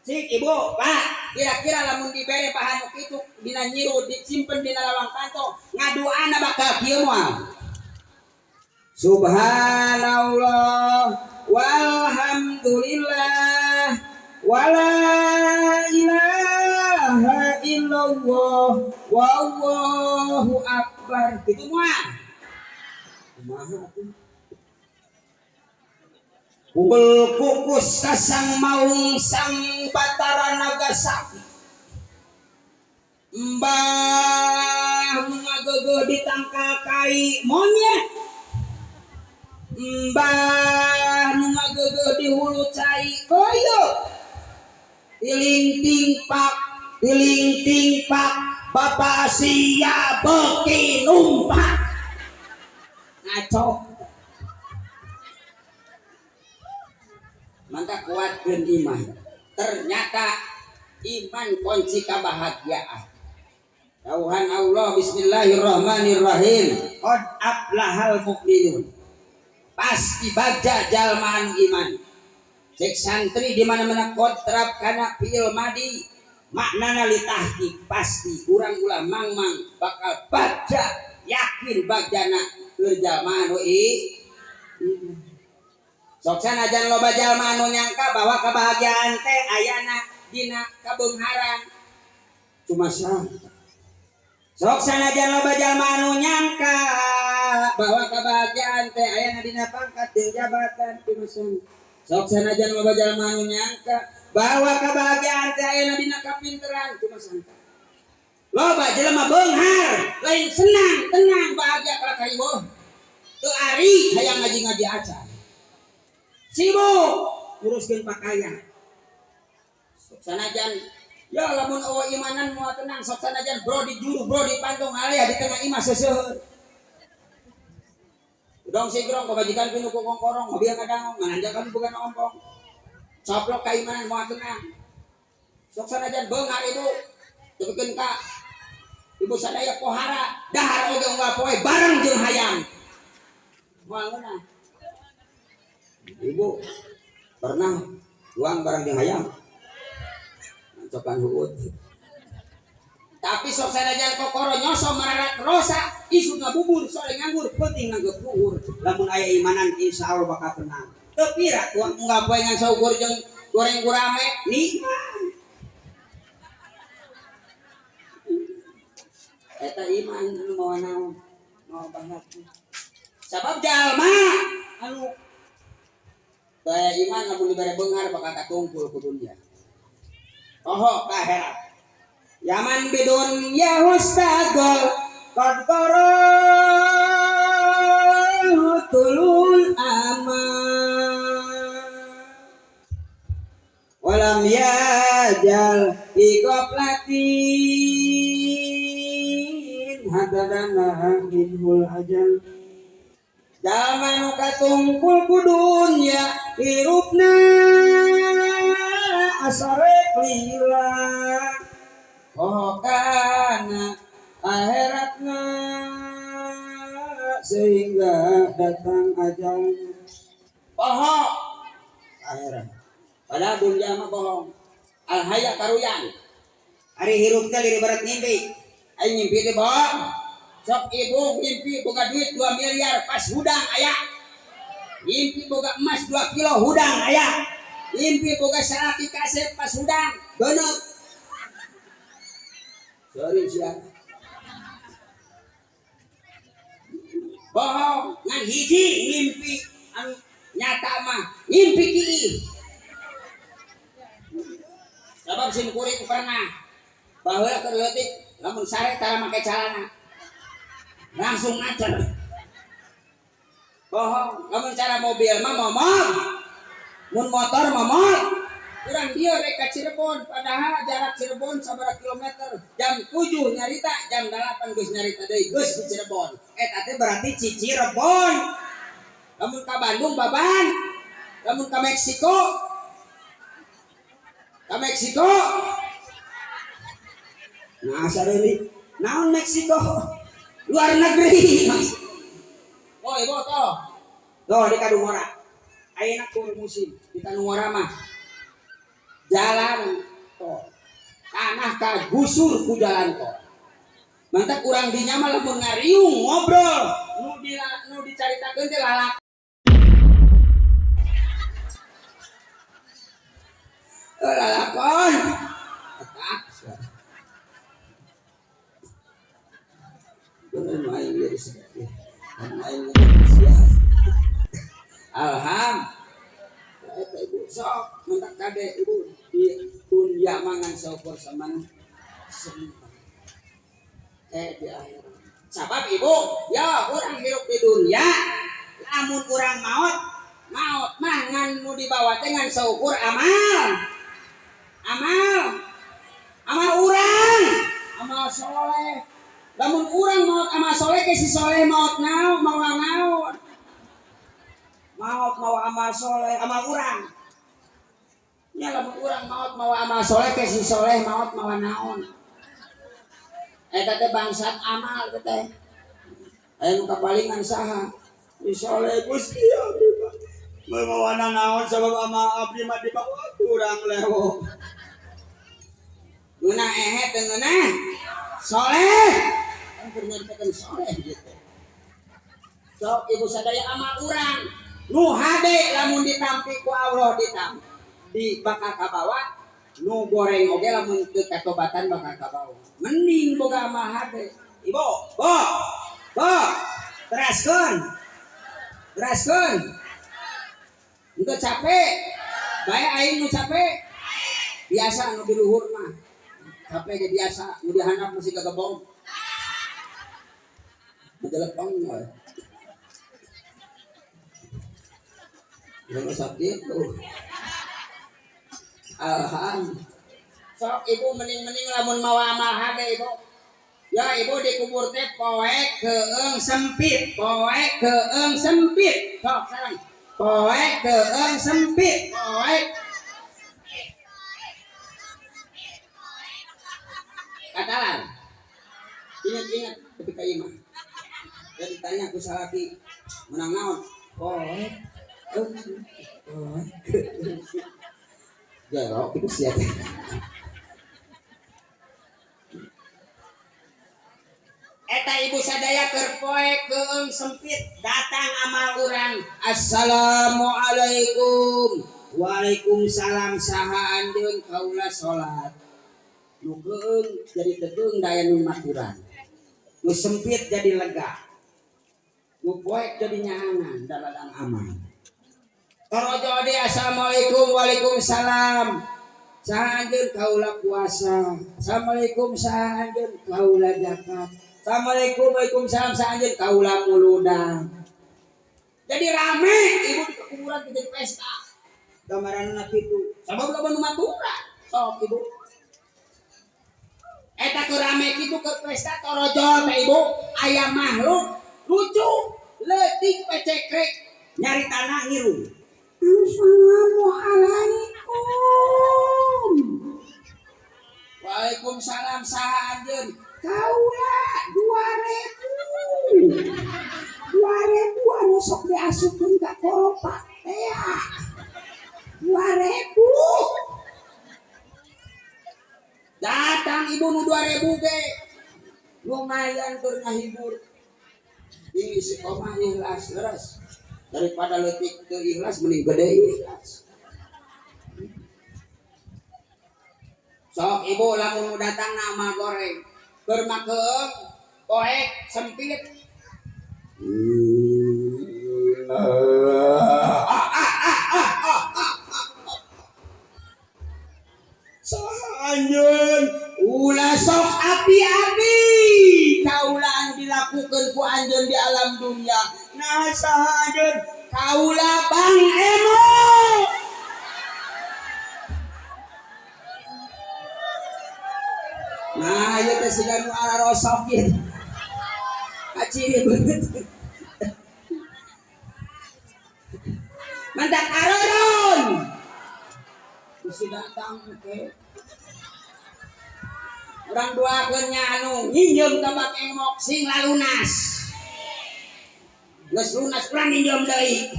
Cik ibu, pak, kira-kira lamun dibere bahan kitu dina nyiru disimpen dina lawang kanto, ngaduana bakal kieu moal. Subhanallah walhamdulillah wala ilaha illallah wallahu akbar. Kitu moal. Kumaha atuh? Pukul kukus kasang maung sang Batara Nagasaki. Mbah ngagegeuh di tangkal kai monyet. Mbah nu ngagegeuh di hulu cai koyo. Tiling ting pak Bapak sia beuki numpak. Ngaco. Maka kuatkeun iman. Ternyata iman kunci kebahagiaan. Dawuhan Allah bismillahirrahmanirrahim. Qad aflahal mu'minun. Pasti bagja jalma anu iman. Cek santri di mana-mana qad terap kana fi'il madi. Maknana litahqiq pasti urang ulah mangmang bakal bagja yakin bagjana keur jalma anu iman. Sok sanajan loba jalma anu nyangka bahwa kebahagiaan teh ayana dina kabeungharan. Cuma sangka. Sok sanajan loba jalma anu nyangka bahwa kebahagiaan teh ayana dina pangkat jeung jabatan. Cuma sangka. Sok sanajan loba jalma anu nyangka bahwa kebahagiaan teh ayana dina kapinteran. Cuma sangka. Loba jelema beunghar lain senang tenang bahagia kalah kariweuh. Teu ari hayang ngaji-ngaji acan. Sibuk nguruskeun pakaian. Sok sanajan ya lamun eueuh imanan moal tenang, sok sanajan bro di juru bro di pantung area di tengah imah seseuheun. Udang sigrong pamajikan pinu ku kongkorong mobil ngadangong ngananjakan bukan ompong. Coplok ka imanan moal tenang. Sok sanajan beunghar ibu tepikeun ka ibu sadaya pohara dahar oge unggal poe bareng jeung hayam. Moal ngeunah. Ibu pernah uang barang jeung hayam mancokan huut. Tapi sok sanajan kokoro nyoso mararat rosa isuk ngabubur sore nganggur penting nanggep luhur. Lamun aya imanan insyaallah bakal tenang. Teu pira tuang unggal poe ngan saukur jeung goreng gurame nikmat. Eta iman anu mawa naon? Mawa banget. Sabab jalma anu daya iman lamun dibere beunghar bakal katungkul ku dunya. Toho ka akhirat. Yaman bidun ya hustagol qad tulul amal walam yajal fi ghaflatin hadadana minhul ajal. Jalma nu katungkul ku dunya hirupna asarek lila oh kana akhiratna sehingga datang ajal. Bohong akhirat padahal dunia mah bohong. Al haya karuyan ari hirup teh lieur barat ngimpi aing ngimpi teh bohong. Sok ibu ngimpi boga duit 2 miliar pas hudang aya. Ngimpi boga emas 2 kilo hudang aya. Ngimpi boga salaki kasep pas hudang beuneuh. Sorry sia. Bohong ngan hiji ngimpi anu nyata mah ngimpi kieu. Sabab sim kuring pernah baheula keur leutik lamun sare tara make calana. Langsung ngacer. Bohong, lamun cara mobil mah momong. Mun motor momong. Urang dieu rek ka Cirebon, padahal jarak Cirebon sabaraha kilometer. Jam 7 nyarita, jam 8 geus nyarita deui geus di Cirebon. Eta teh berarti Cirebon. Lamun ka Bandung baban. Lamun ka Meksiko. Ka Meksiko. Nah, sareli. Naon Meksiko? Luar negeri. Oh, ibu toh. Tuh di Kadungora. Ayeuna kur musim di Kadungora mah. Jalan tol. Tanah kagusur ku jalan tol. Mantak urang dinya mah lamun ngariung ngobrol, nu dicaritakeun teh lalak. Lalakon. Bener main dia disebut. Main dia. Alham. Eta ibu sok mentak kade ibu di dunia mangan syukur saman sementara. Di akhirat. Sabab ibu, ya urang hirup di dunia, lamun urang maot, maot mah ngan nu dibawa teh ngan saukur amal. Amal. Amal urang, amal soleh. Lamun urang maot amal soleh ke si soleh maot naon, mawa naon. Maot mawa amal soleh, amal urang. Nya lamun urang maot mawa amal soleh ke si soleh maot mawa naon. Eta teh bangsat amal teh teh. Aya nu kapalingan saha? Si soleh Gusti abdi mah. Mawa naon sabab amal abdi mah dibawa kurang lewo. Ngeunah ehe teu ngeunah soleh. Kan keur nyaritakeun soleh gitu. Sok ibu sadaya amal urang nu hade lamun ditampi ku Allah ditampi di bakal kabawa, nu goreng oge lamun teu katobatan bakal kabawa. Mending boga amal hade. Ibu, bo, bo, teraskeun. Teraskeun. Henteu capek. Bae aing nu capek. Biasa nu di luhur mah. Capek ge biasa, nu di handap masih gagebong. Majelepong we. Lalu sakit tuh. Alham. Sok ibu mending-mending lamun mawa amal hade ibu. Ya ibu dikubur teh poek keung sempit, poek keung sempit. Sok sareng. Poek keung sempit, poek. Katalan. Ingat-ingat ketika ieu mah. Ya ditanya ku salaki menang naon? Poek keung sempit, poek keung sempit. Jorok itu siapa? Eta ibu sadaya keur poe keung sempit datang amal urang. Assalamualaikum. Waalaikumsalam saha anjeun kaula salat. Nu keung jadi tegeung daya nu maturan. Nu sempit jadi lega. Nu poek jadi nyaangan daladang aman. Torojo di assalamualaikum waalaikumsalam. Saha anjeun kaula puasa. Assalamualaikum saha anjeun kaula zakat. Assalamualaikum waalaikumsalam saha anjeun kaula muludan. Jadi rame ibu di kuburan jadi pesta. Gambaranna kitu. Sabab loba nu maturan. Sok ibu. Eta keur rame kitu keur pesta torojo teh ibu aya makhluk lucu leutik pecekrek nyari tanah ngiru. Assalamualaikum. Waalaikumsalam saha anjeun? Kaula 2000. 2000 anu sok diasupkeun ka koropak teh. 2000. Datang ibu nu 2000 ge. Lumayan keur ngahibur. Di istiqomah ikhlas leres. Daripada leutik teu ikhlas mending gede ikhlas. Sok ibu lamun nu datang nama goreng keur makeung poek sempit. Saha anjeun ulah sok api-api kaula anu dilakukeun ku anjeun di alam dunia. Nah Nah, saha anjeun? Kaula Bang Emo. Nah, ieu teh siga nu ararosok ieu. Kaciri beungeut. Mantak aroron. Bisi datang ke. Urang doakeun nya anu nginjem ka Bang Emok sing lalunas. Geus lunas urang nginjem deui.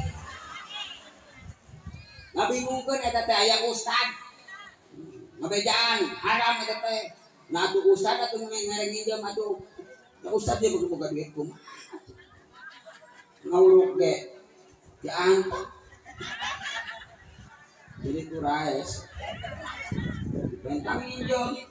Ngabingungkeun eta teh aya ustad. Ngabejaan haram eta teh. Nah atuh ustad atuh ngareng nginjem atuh. Nah ustad dia boga duit kumaha. Ngauluk ge diangkat. Jadi kuraes. Bentang nginjem.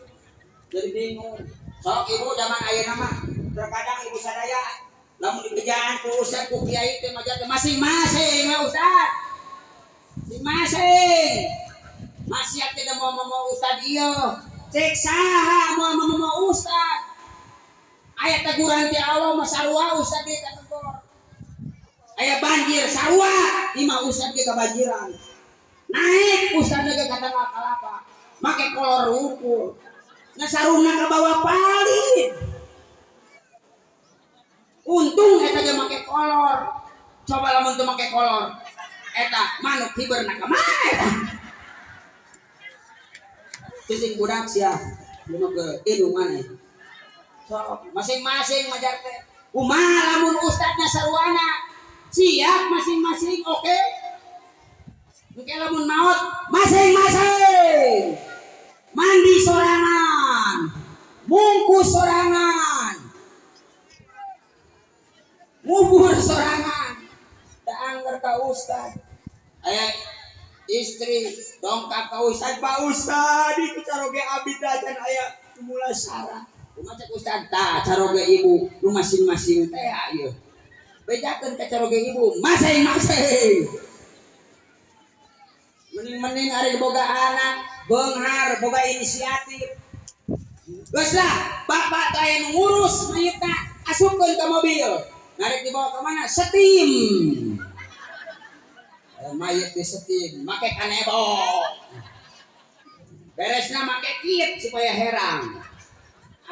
Jadi bingung. Sok ibu zaman ayeuna mah terkadang ibu sadaya lamun dibejaan ku ustad ku kiai teh maja teh masing-masing we ustad. Masing-masing. Maksiat teh mau mau ustad ieu. Cek saha mau mau ustad. Aya teguran ti Allah mah sarua ustad ge kategor. Aya banjir sarua imah ustad ge kabanjiran. Naik ustad ge ka tanggal kalapa. Make kolor rumput. Nah sarungna ka bawah palit. Untung eta ge make kolor. Coba lamun teu make kolor. Eta manuk hiberna ka mana eta? Cicing budak sia nu ke indung maneh. Sok masing-masing majar teh. Kumaha lamun ustadna saruana? Siap masing-masing oke. Engke lamun maot masing-masing. Mandi sorangan, bungkus sorangan, ngubur sorangan. Da angger ka ustad. Aya istri dongkap ka ustad, Pak Ustad itu caroge abdi acan aya mulasara. Kumaha cek ustad tah caroge ibu nu masing-masing teh ieu. Bejakeun ka caroge ibu masing-masing. Mending-mending ari boga anak beunghar boga inisiatif. Geus lah, bapak teh aya nu ngurus mayitna, asupkeun ka mobil. Narik dibawa ka mana? Setim. Mayit di setim, make kanebo. Beresna make kit supaya herang.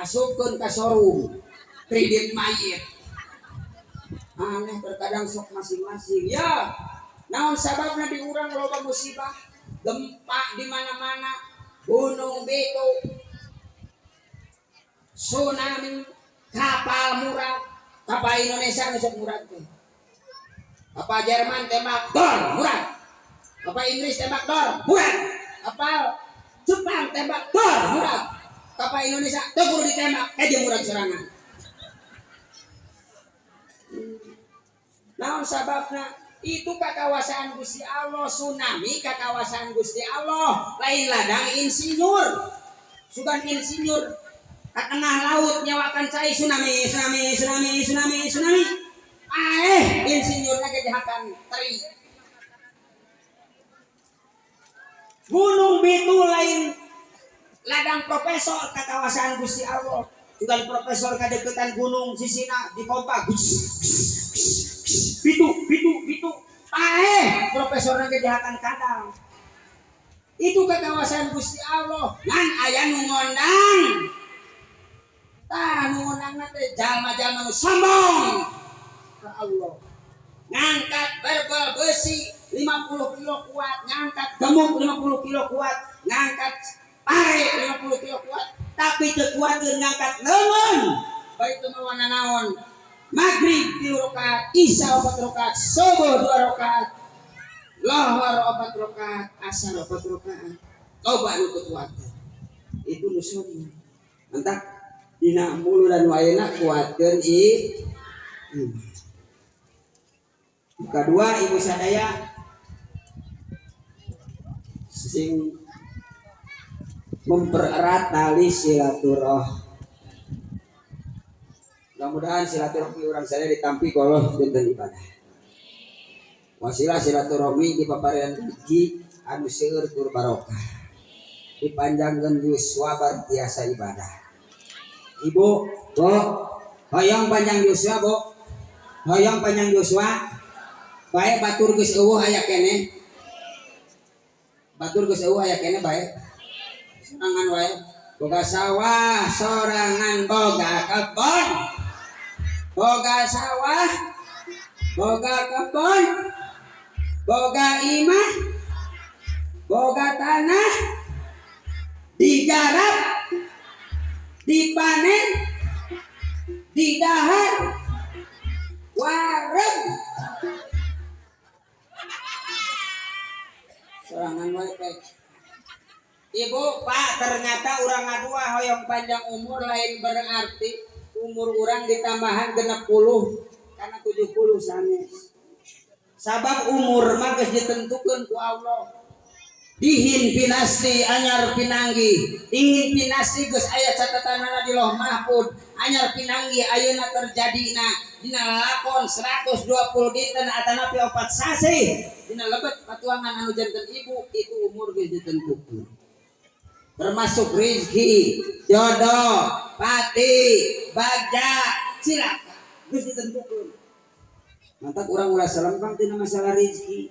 Asupkeun ka showroom. Kredit mayit. Aneh terkadang sok masing-masing. Ya, naon sababna di urang loba musibah, gempa di mana-mana, gunung batu, tsunami, kapal murah, kapal Indonesia nu sok murah teh. Kapal Jerman tembak dor murah. Kapal Inggris tembak dor murah. Kapal Jepang tembak dor murah. Kapal Indonesia teu kudu ditembak, dia murah sorangan. Naon sababna? Itu kakawasaan Gusti Allah, tsunami kakawasaan Gusti Allah, lain ladang insinyur. Sugan insinyur ka tengah laut nyawakan cai tsunami, tsunami, tsunami, tsunami, tsunami. Insinyurna gejahakan teri. Gunung Bitu lain ladang profesor kakawasaan Gusti Allah. Sugan profesor kadeketan gunung sisina dipompa. Bitu, bitu, bitu. Profesorna gejahakan kadang. Itu kekawasan Gusti Allah. Ngan aya nu ngondang. Tah nu ngondangna teh jalma-jalma nu sombong ka Allah. Ngangkat barbel besi 50 kilo kuat, ngangkat gemuk 50 kilo kuat, ngangkat pare 50 kilo kuat, tapi teu kuateun ngangkat leungeun. Baik teu mawa nanaon. Maghrib 3 rakaat, Isya 4 rakaat, Subuh 2 rakaat, Lohor 4 rakaat, Asar 4 rakaat. Coba nu teu kuat. Itu nu sombong. Mantak dina muludan ayeuna kuatkeun iman. Kedua ibu sadaya sing mempererat tali silaturahmi. Mudah-mudahan silaturahmi urang sadaya ditampi ku Allah dinten ibadah. Wasilah silaturahmi di paparean rezeki anu seueur tur barokah. Dipanjangkeun yuswa bar tiasa ibadah. Ibu, Bu, hoyong panjang yuswa, Bu. Hoyong panjang yuswa. Bae batur geus eueuh aya keneh. Batur geus eueuh aya keneh bae. Sorangan wae. Boga sawah sorangan boga kebon. Boga sawah boga kebon. Boga imah boga tanah digarap dipanen didahar wareg sorangan wae pek. Ibu pak ternyata urang ngadua hoyong panjang umur lain berarti umur urang ditambahan 60 karena 70 sanes. Sabab umur mah geus ditentukeun ku Allah. Dihin pinasti anyar pinanggi, dihin pinasti geus aya catatanana di Lauh Mahfud, anyar pinanggi ayeuna terjadina dina lalakon 120 dinten atanapi 4 sasih dina lebet patuangan anu janten ibu itu umur geus ditentukeun. Termasuk rezeki, jodoh, pati, bagja, cilaka geus ditentukeun. Mantak urang ulah salempang tina masalah rezeki.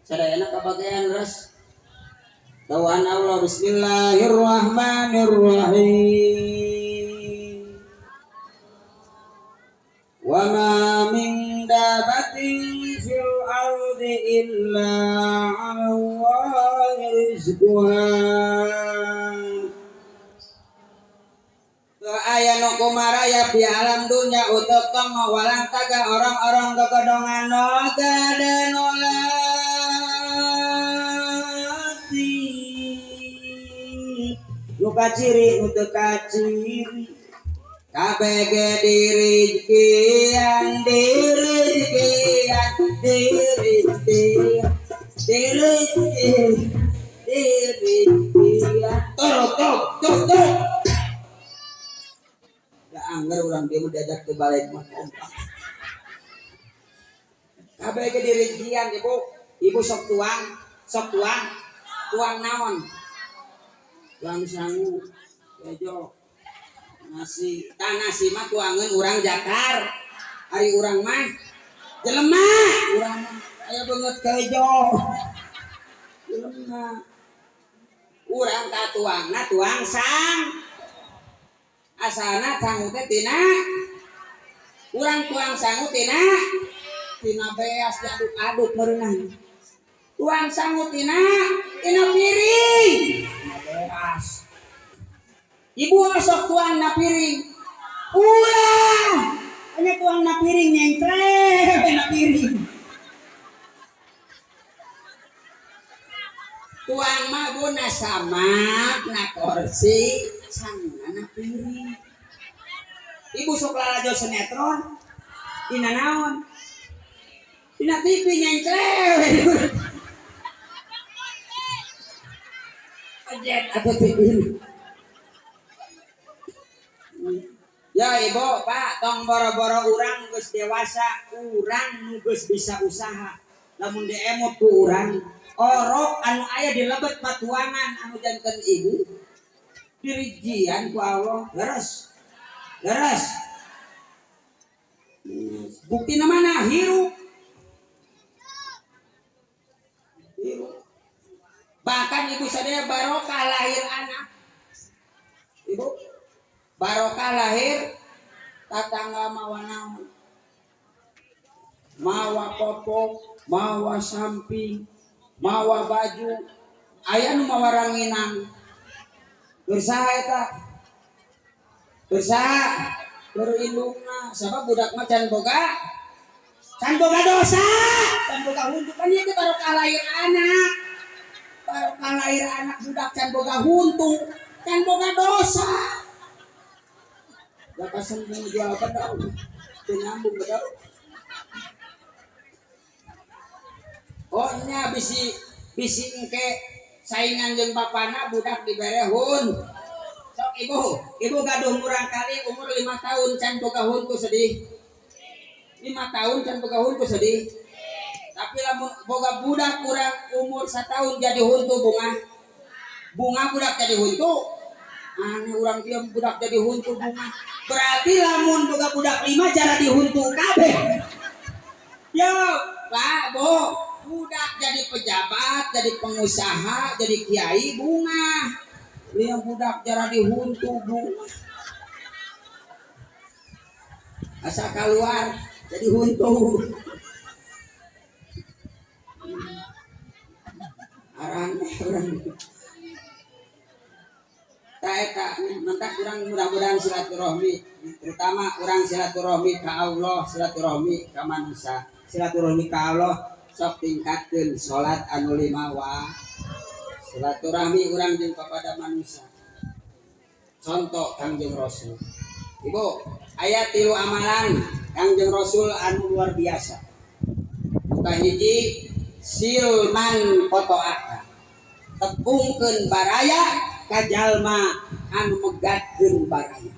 Sadayana kabagean res. Dawuhan Allah bismillahirrahmanirrahim. Wa ma min dabatin fil ardi illa 'ala Allahi rizquha. Aya nu kumaraya di alam dunya utuk tong walang taga orang-orang kekodongan noga dan olati nu kaciri nu teu kaciri kabeh dirizkian dirizkian dirizkian dirizkian dirizkian tok tok tok tok. Angger urang dia mah diajak ke balik mah kompak. Kabeh ge dirizkian ibu, ibu sok tuang, tuang naon? Tuang sangu, kejo, nasi. Tah nasi mah tuangeun urang Jakar. Ari urang mah jelema, urang mah aya beungeut kejo. Jelema. Urang tah tuangna tuang sang. Asana sangu teh tina urang tuang sangu tina tina beas diaduk-aduk meureunang tuang sangu tina tina piring tina beas ibu sok tuang na piring ulah hanya tuang na piring nyengkleh na piring tuang mah guna samak na kursi sanguna na piring. Ibu sok lalajo sinetron dina naon dina TV nyengkleh ajet atuh TV. Ya ibu pak tong boro-boro urang geus dewasa urang nu geus bisa usaha lamun diemut ku urang orok anu aya di lebet patuangan anu janten ibu dirijian ku Allah leres leres buktina mana hirup hirup bahkan ibu sadaya barokah lahir anak ibu barokah lahir tatangga mawa naon mawa popok mawa samping mawa baju aya nu mawa ranginang bersaha eta bersaha berindungna sabab budak mah can boga dosa can boga huntu kan ieu teh barokah lahir anak barokah lahir anak budak can boga huntu can boga dosa bakasan jual bedau teu nyambung bedau. Oh nya bisi bisi engke saingan jeung bapana budak dibere hun. Sok ibu, ibu gaduh murang kali umur 5 tahun can boga huntu sedih. 5 tahun can boga huntu sedih. Tapi lamun boga budak kurang umur 1 tahun jadi huntu bunga. Bunga budak jadi huntu. Aneh urang diam budak jadi huntu bunga. Berarti lamun boga budak 5 cara dihuntu kabeh. Yo, Pak, Bu, budak jadi pejabat, jadi pengusaha, jadi kiai bunga. Lihat budak jara dihuntu bunga. Asa keluar jadi huntu. Arane urang. Ta eta mentak urang mudah-mudahan silaturahmi, terutama urang silaturahmi ka Allah, silaturahmi ka manusia, silaturahmi ka Allah sok tingkatkeun salat anu 5 waktu. Silaturahmi urang jeung kepada manusia. Contoh Kangjeng Rasul. Ibu, aya 3 amalan Kangjeng Rasul anu luar biasa. Kahiji silman kotoaka. Tepungkeun baraya ka jalma anu megatkeun baraya.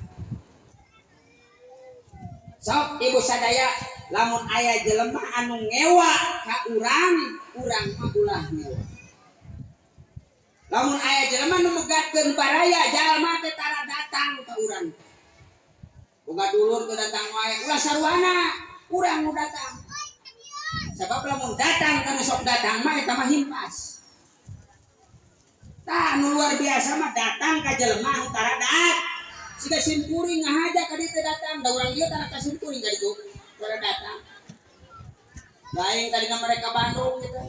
Sok ibu sadaya lamun aya jelema anu ngewa ka urang, urang mah ulah ngewa. Lamun aya jelema nu megatkeun baraya, jalma teh tara datang ka urang. Boga dulur teu datang wae, ulah saruana, urang nu datang. Sabab lamun datang ka nu sok datang mah eta mah himpas. Tah nu luar biasa mah datang ka jelema nu tara dat. Siga simkuring ngahaja ka dieu teh datang, da urang dieu tara ka simkuring ka ditu. Tara datang. Da aing tadi mereka Bandung gitu.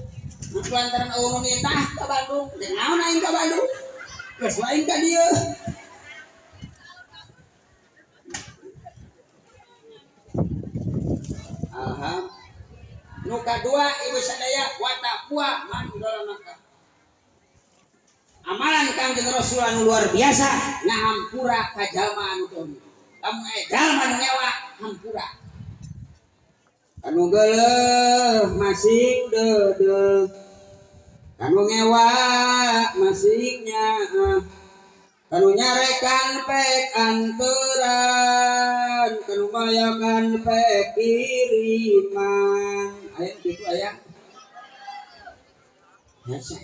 Nu lantaran eueuh nu nitah ka Bandung, jeung naon aing ka Bandung? Geus aing ka dieu. Alhamdulillah. Nu kadua ibu sadaya wa taqwa man dolamaka. Amalan Kangjeng Rasul anu luar biasa ngahampura ka jalma anu dolim. Lamun aya jalma nu ngewa hampura. Anu geuleuh masing deudeuh. Anu ngewa masing nyaah. Kanu nyarekan pek anteran, kanu mayakan pek kiriman. Aya kitu aya. Biasa.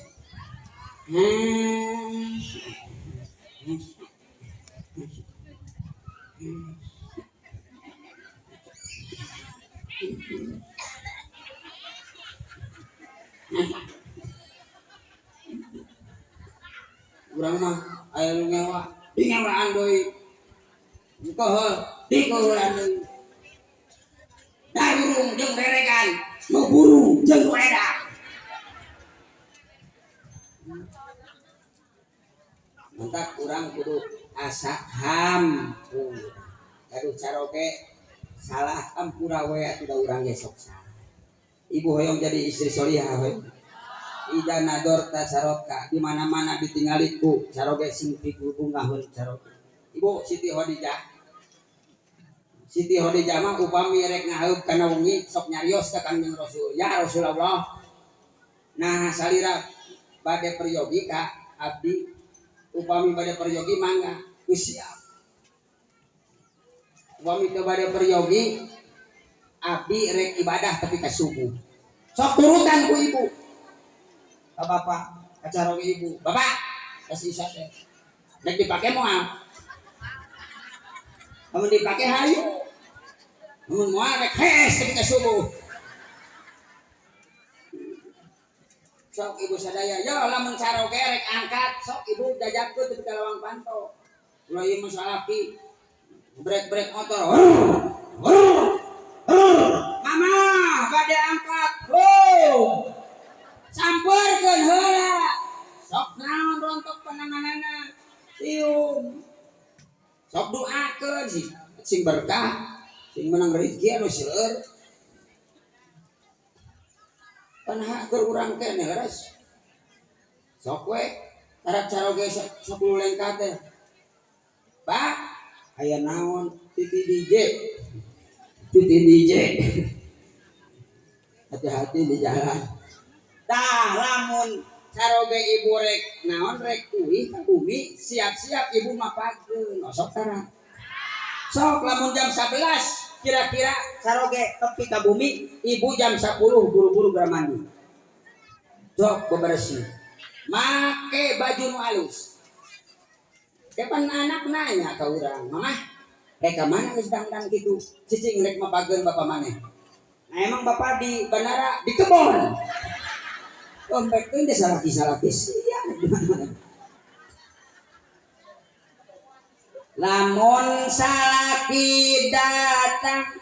Urang mah aya nu ngewa, dingewaan deui. Engkohol, dikoholan deui. Darurung jeung reregan, nu burung jeung nu edan. Mantap urang kudu asa hampura. Gaduh caroge salah hampura we atuh da urang ge sok salah. Ibu hoyong jadi istri solihah we. Ida nador ta saroka di mana-mana ditingali ku caroge sing pigubungaheun caroge. Ibu Siti Khadijah. Siti Khadijah mah upami rek ngaheup kana wengi sok nyarios ka Kangjeng Rasul. Ya Rasulullah. Nah salira bade peryogi ka abdi upami bade peryogi mangga geus siap. Upami teu bade peryogi abdi rek ibadah tapi ka subuh. Sok turutan ku ibu. Ka bapak, ka caroge ibu. Bapak, kasih isya teh. Rek dipake moal. Lamun dipake hayu. Lamun moal rek hees tapi ka subuh. Sok ibu sadaya, yo lamun caroge rek angkat, sok ibu jajabkeun tepi ka lawang panto. Ulah ieu mah salaki. Brek-brek motor. Mama, bade angkat. Oh. Samperkeun heula. Sok naon rontok pananganana. Cium. Sok doakeun sing berkah, sing menang rezeki anu seueur. Pan hak keur urang keneh leres. Sok we tarap caroge 10 lengkah teh. Pak, aya naon titi DJ. Titi DJ. Hati-hati di jalan. Tah lamun caroge ibu rek naon rek uih ka bumi, siap-siap ibu mapakeun. Sok tara. Sok lamun jam 11 kira-kira caroge tepi ka bumi, ibu jam 10 buru-buru geura mandi. Sok bebersih. Make baju nu alus. Kapan anak nanya ka urang, "Mamah, rek ka mana geus dangdang kitu?" Cicing rek mapageun bapa maneh. Nah emang bapak di bandara di kebon. Dompet teh salaki-salaki sia gimana. Lamun salaki datang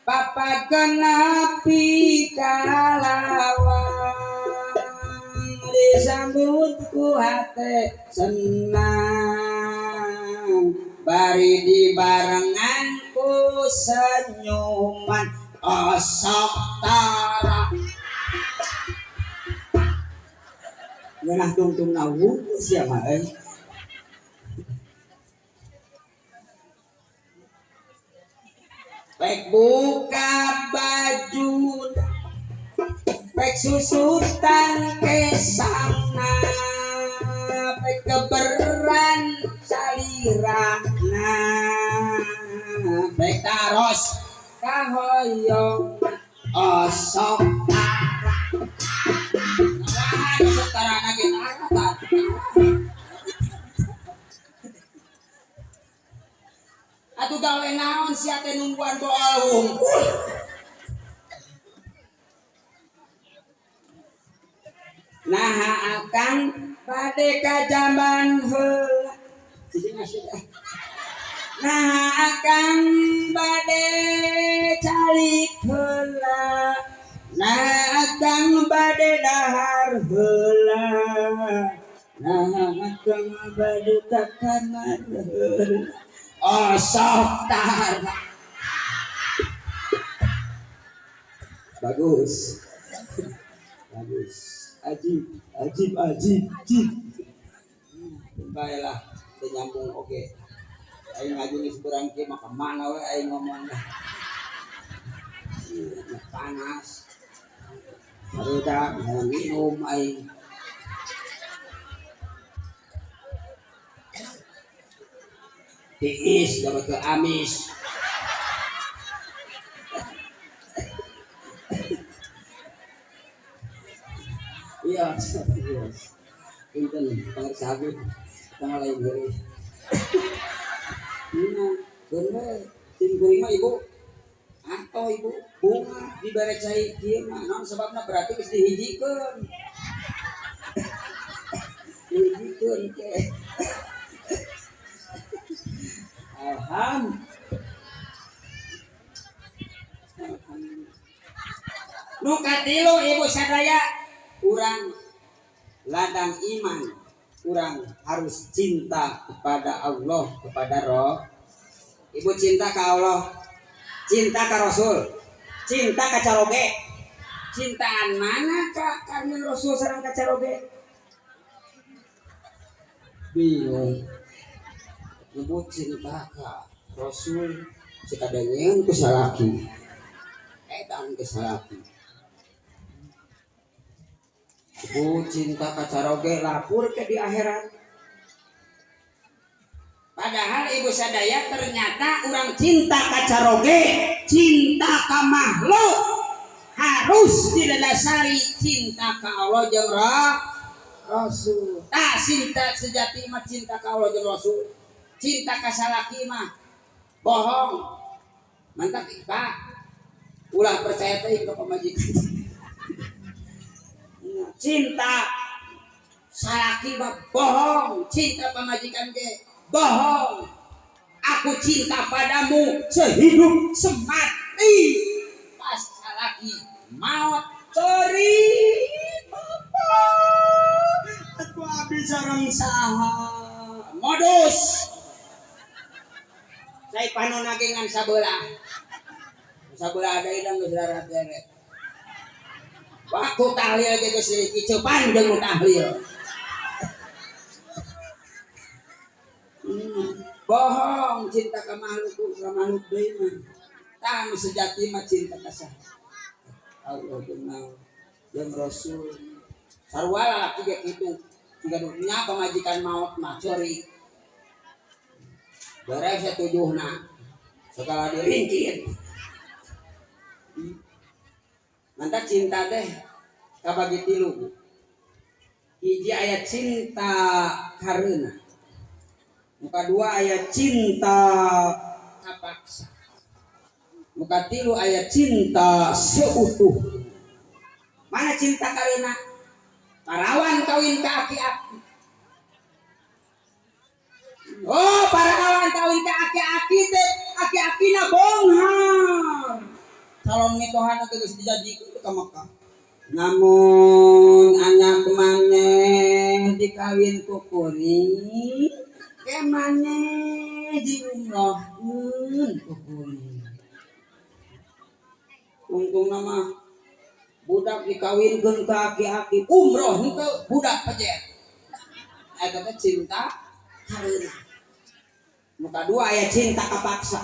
papa kenapi kalawang disambut ku hate senang bari dibarengan ku senyuman osok tara ngeunah tungtung na wungkul sia mah euy. Pek buka baju, pek susutan kesana, pek keberan salirana, pek taros kahoyong osok tara. Nah, osok tara ge tara. Atuh gawe naon sia teh nungguan bool wungkul. Naha akang bade ka jamban heula. Naha akang bade calik heula. Naha akang bade dahar heula. Naha akang bade ka kamar heula. Osok tara. Bagus. Bagus. Ajib, ajib, ajib, ajib. Baiklah, teu nyambung oge. Aing ngaji geus berang kieu mah ka mana we aing ngomongna. Panas. Barudak minum aing. Tiis dapat ke amis. Iya, serius. Punten pangarsa abdi tanggal lain heureuy. Nah, bener tim kuring mah ibu. Atau ibu bunga dibere cai kieu mah naon sababna berarti geus dihijikeun. Dihijikeun ke. Alhamdulillah. Nu katilu ibu sadaya urang ladang iman, urang harus cinta kepada Allah, kepada Roh. Ibu cinta ka Allah, cinta ka Rasul, cinta ka caroge. Cintaan mana ka kanjeng Rasul sareng ka caroge? Bingung. Ibu cinta ka Rasul sikadengeun ku salaki. Edan ku salaki. Ibu cinta ka caroge lapor ke di akhirat. Padahal ibu sadaya ternyata orang cinta ka caroge, cinta ka makhluk harus didasari cinta ka Allah jeung Rasul. Tah cinta sejati mah cinta ka Allah jeung Rasul. Cinta ka salaki mah bohong. Mantap Pak. Ulah percaya teh ka pamajikan. Cinta salaki mah bohong, cinta pamajikan ge bohong. Aku cinta padamu sehidup semati. Pas salaki maut ceri bapak. Aku abdi sareng saha. Modus. Saya panon lagi ngan sabelah. Sabelah ada hidang geus darat deret. Waktu tahlil ge geus kicepan jeung tahlil. Bohong cinta ka makhluk ka makhluk deui mah. Tah nu sejati mah cinta ka saha? Allah jeung Rasul. Sarua lalaki ge kitu. Siga nu nya pamajikan maot mah ceurik. Beres satujuhna. Segala diringkit. Mantap cinta teh kabagi tilu. Hiji aya cinta kareuna. Muka dua aya cinta kapaksa. Nu katilu aya cinta seutuh. Mana cinta karena? Parawan kawin ka aki-aki. Oh, parawan kawin ka aki-aki teh, aki-akina bonghar. Calon mitohana teh geus dijajikeun ka Mekah. Namun anak maneh dikawin ku kuring, ke maneh diumrohkeun ku kuring. Untungna mah budak dikawinkeun ka aki-aki, umroh henteu budak pejet. Eta teh cinta kareuna. Nu kadua aya cinta kapaksa.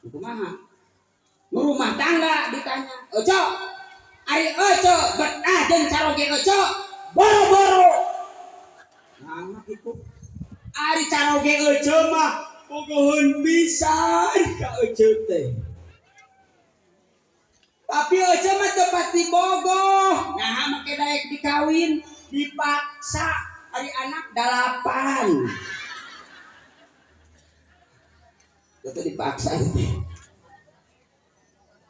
Kumaha? Nu rumah tangga ditanya, "Ojo, ari ojo betah jeung caroge ojo, boro-boro." Nah, kitu. Ari caroge ojo mah bogoheun pisan ka ojo teh. Tapi ojo mah teu pati bogoh. Nah, make daek dikawin, dipaksa ari anak 8. Itu dipaksa itu.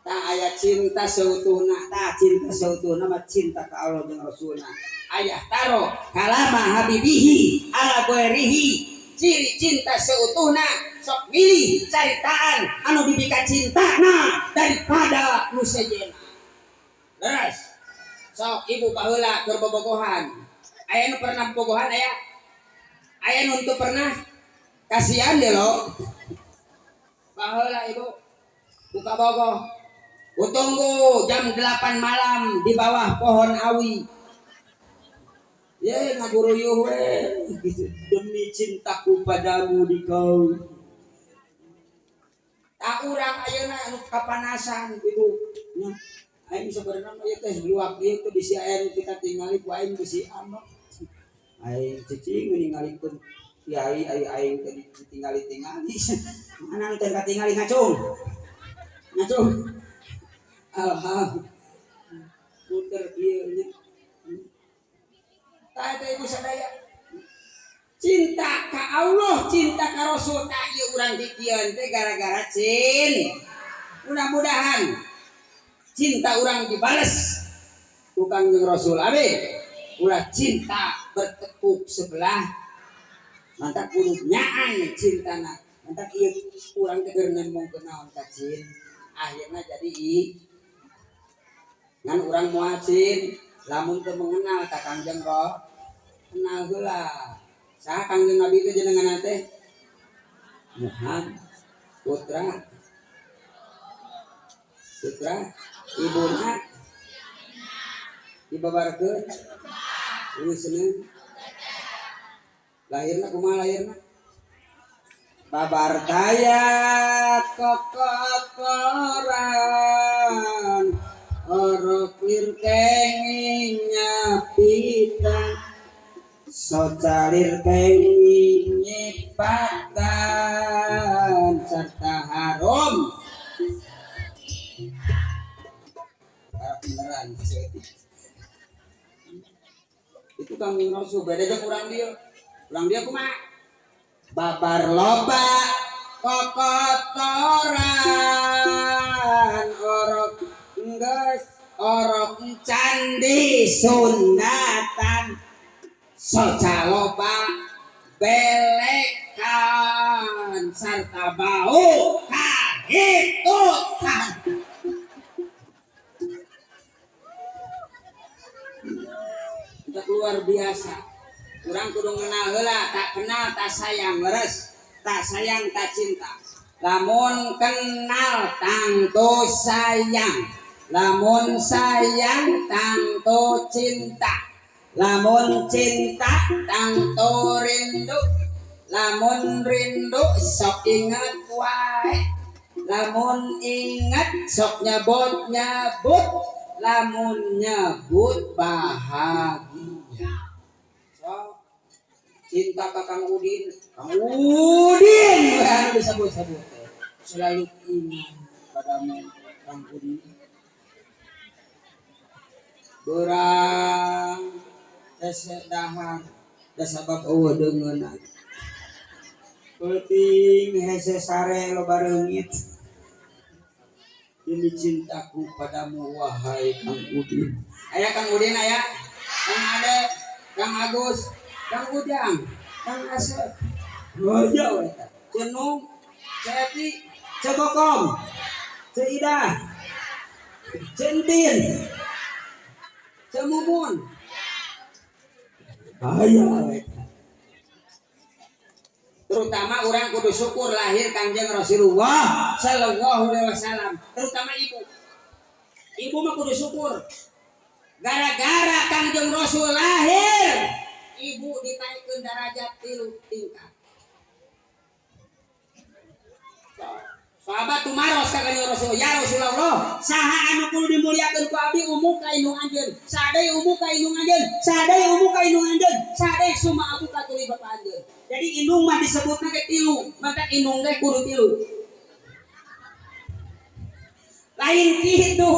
Tah aya cinta seutuhna, tah cinta seutuhna mah cinta ka Allah jeung Rasulna. Ayah taro kalama habibihi ala ghairihi. Ciri cinta seutuhna sok milih caritaan anu dibika cintana daripada nu sejenna. Leres. Sok ibu baheula keur bobogohan. Aya nu pernah bobogohan aya? Aya nu teu pernah? Kasihan deh lo. Baheula ibu buka bogoh. Kutunggu jam 8 malam di bawah pohon awi. Ye ngaguruyuh we gitu. Demi cintaku padamu di kau. Tak urang ayeuna anu kapanasan ibu. Nya aing sabenerna ieu teh luak ieu teh bisi aya nu kita tingali ku aing bisi ambek. Aing cicing ningalikeun kiai ai aing teh ditingali-tingali. Mana nu teh katingali ngacung. Ngacung. Alhamdulillah. Puter ieu nya. Tah eta ibu sadaya. Cinta ka Allah, cinta ka Rasul, tah ieu urang dikieun teh gara-gara cin. Mudah-mudahan cinta urang dibales ku Kangjeng Rasul. Amin. Ulah cinta bertepuk sebelah. Mantap kudu nyaan cintana. Mantap ieu urang teh keur nembongkeun naon ka cin. Akhirna jadi i. Ngan urang moal cin lamun teu mengenal ka Kangjeng Rasul. Kenal heula. Saha Kangjeng Nabi teh jenengan teh? Muhammad putra putra ibuna dibabarkeun urus seneng lahirna kumaha lahirna? Babar daya kokotoran orok lir kenging nyapitan socalir kenging nyipatan serta harum. Beneran itu Kang Rasul beda aja kurang dia kumaha babar loba kokotoran orok geus orok candi sunatan soca loba belekan serta bau kahitutan. Luar biasa. Urang kudu ngenal heula, tak kenal tak sayang, leres. Tak sayang tak cinta. Lamun kenal tangtu sayang. Lamun sayang tangtu cinta. Lamun cinta tangtu rindu. Lamun rindu sok inget wae. Lamun inget sok nyebut-nyebut. Lamun nyebut bahagia. So, cinta ka Kang Udin, Kang Udin anu disebut-sebut selalu ingat padamu Kang Udin. Berang hese dahar da sabab eueuh deungeunna. Peuting hese sare loba reungit. Demi cintaku padamu wahai Kang Udin. Aya Kang Udin aya, Kang Ade, Kang Agus, Kang Ujang, Kang Asep. Aya we eta. Cenung, Ceti, Cekokom, Ceidah, Centin, Cemumun. Aya we eta. Terutama orang kudu syukur lahir Kangjeng Rasulullah sallallahu alaihi wasallam, terutama ibu. Ibu mah kudu syukur. Gara-gara Kangjeng Rasul lahir, ibu ditaikkeun darajat 3 tingkat. Sahabat tumaros ka Kangjeng Rasul, ya Rasulullah, saha anu kudu dimuliakeun ku abdi umuka indung anjeun, sadai umuka indung anjeun, sadai umuka indung anjeun, sadai suma abuka tuluy bapa anjeun. Jadi indung mah disebutna ge tilu, maka indung ge kudu tilu. Lain kitu.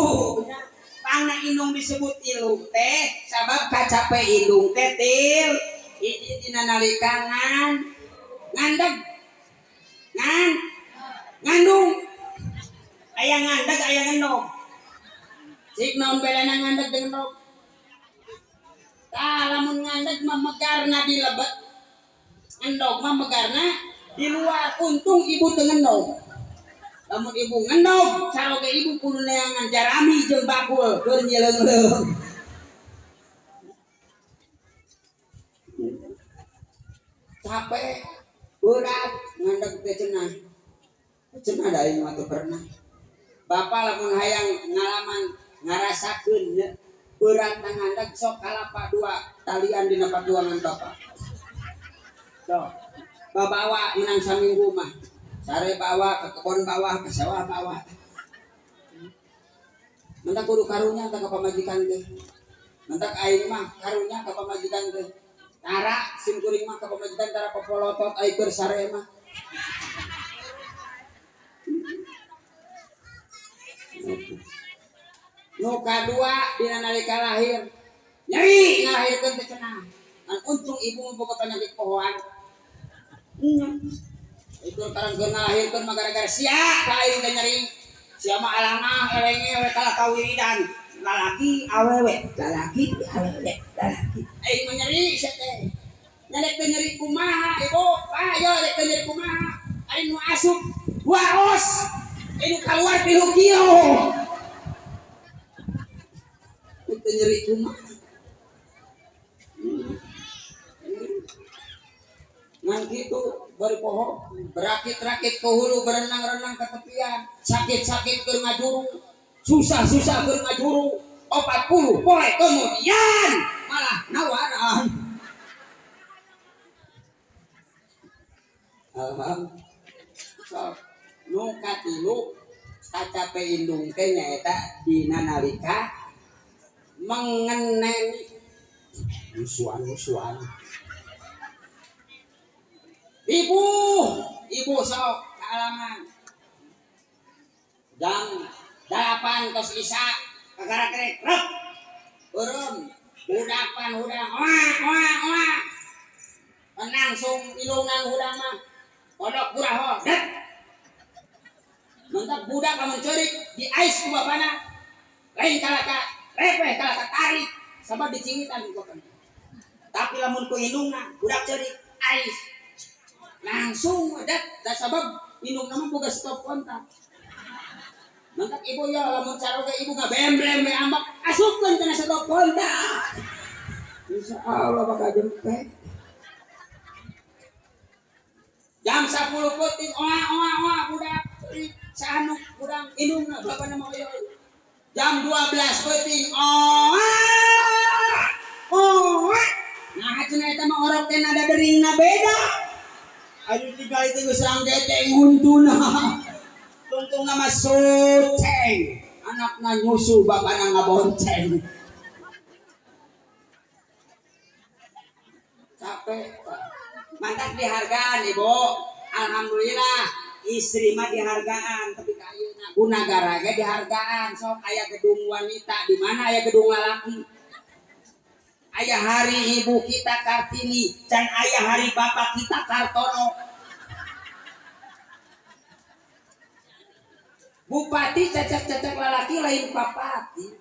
Pangna indung disebut tilu teh sabab kacape indung teh til hiji dina nalika ngandeg ngan ngandung aya ngandeg aya ngendog. Cik naon bedana ngandeg jeung ngendog? Tah lamun ngandeg mah megarna di lebet, ngendog mah megarna di luar. Untung ibu teu ngendog. Lamun ibu ngendog caroge ibu kudu neangan jarami jeung bakul keur nyeleung-leung. Capek berat ngandeg teh cenah. Cenah da aing mah teu pernah. Bapak lamun hayang ngalaman ngarasakeun berat ngandeg sok kalapa dua talian dina paduangan bapak. Sok babawa menang saminggu mah. Sare bawa ke kebon bawah, ke sawah bawah. Mentak kudu karunya ka pamajikan teh. Mentak aing mah karunya ka pamajikan teh. Tara sim kuring mah ka pamajikan tara popolotot aing keur sare mah. Nu kadua dina nalika lahir nyeri ngalahirkeun teh cenah. Ngan untung ibu boga penyakit pohoan. Nya. Itu karang keur ngalahirkeun mah gara-gara sia ka aing teh nyeri. Sia mah alangah elenge we kalah ka wiridan. Lalaki awewe, lalaki awewe, lalaki. Aing mah nyeri sia teh. Nya rek teh nyeri kumaha ibu? Pak yo rek teh nyeri kumaha? Aing nu asup waos. Aing nu kaluar 3 kilo. Teu nyeri kumaha. Ngan kitu bari poho berakit-rakit ke hulu, berenang-renang ke tepian, sakit-sakit keur ngajuru, susah-susah keur ngajuru, 40 poe kemudian malah nawaran. Alhamdulillah. Nu katilu kacape indung teh nyaeta dina nalika mengeneni musuhan-musuhan. Ibu, ibu sok kaalaman. Jam 8 tos isya kakarak-kerek rek. Beureum budak pan hudang oa oa oa. Langsung ilungan hudang mah. Kodok buraho det. Mantap budak lamun ceurik diais ku bapana. Lain kalaka repeh kalaka tarik sabab dicingitan ku bapana. Tapi lamun ku indungna budak ceurik ais langsung dat da sabab indungna mah boga stop kontak. Mantap ibu ya lamun caroge ibu ngabembrem we ambak asupkeun kana stop kontak. Insyaallah bakal jempet. Jam 10 peuting oa oa oa budak ceurik saanu budak indungna bapana mah oyo. Jam 12 peuting oa oa. Nah cenah eta mah orok teh nada deringna beda. Aduh tiga itu geus ranggeteng huntuna. Tungtungna mah soceng. Anakna nyusu bapana ngabonceng. Capek. Mantap dihargaan ibu. Alhamdulillah istri mah dihargaan tapi ka ayeuna ku nagara ge dihargaan. Sok aya gedung wanita di mana aya gedung lalaki. Aya hari ibu kita Kartini can aya hari bapak kita Kartono. Bupati cacak-cacak lalaki lain papati.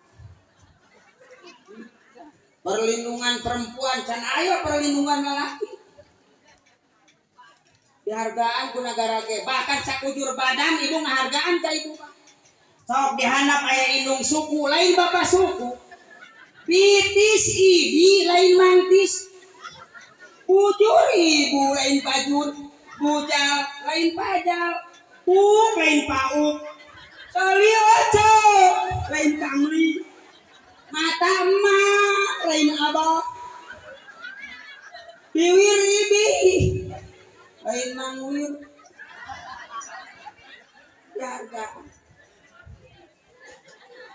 Perlindungan perempuan can aya perlindungan lalaki. Dihargaan ku nagara ge, bahkan sakujur badan ibu ngahargaan ka ibu mah. Sok dihandap aya indung suku lain bapak suku. Pitis ibi lain mantis. Bujur ibu lain pajur, bujal lain pajal, puk lain pauk, kali ojo lain kangli, mata emak lain abah, biwir ibi lain mangwir. Dihargaan.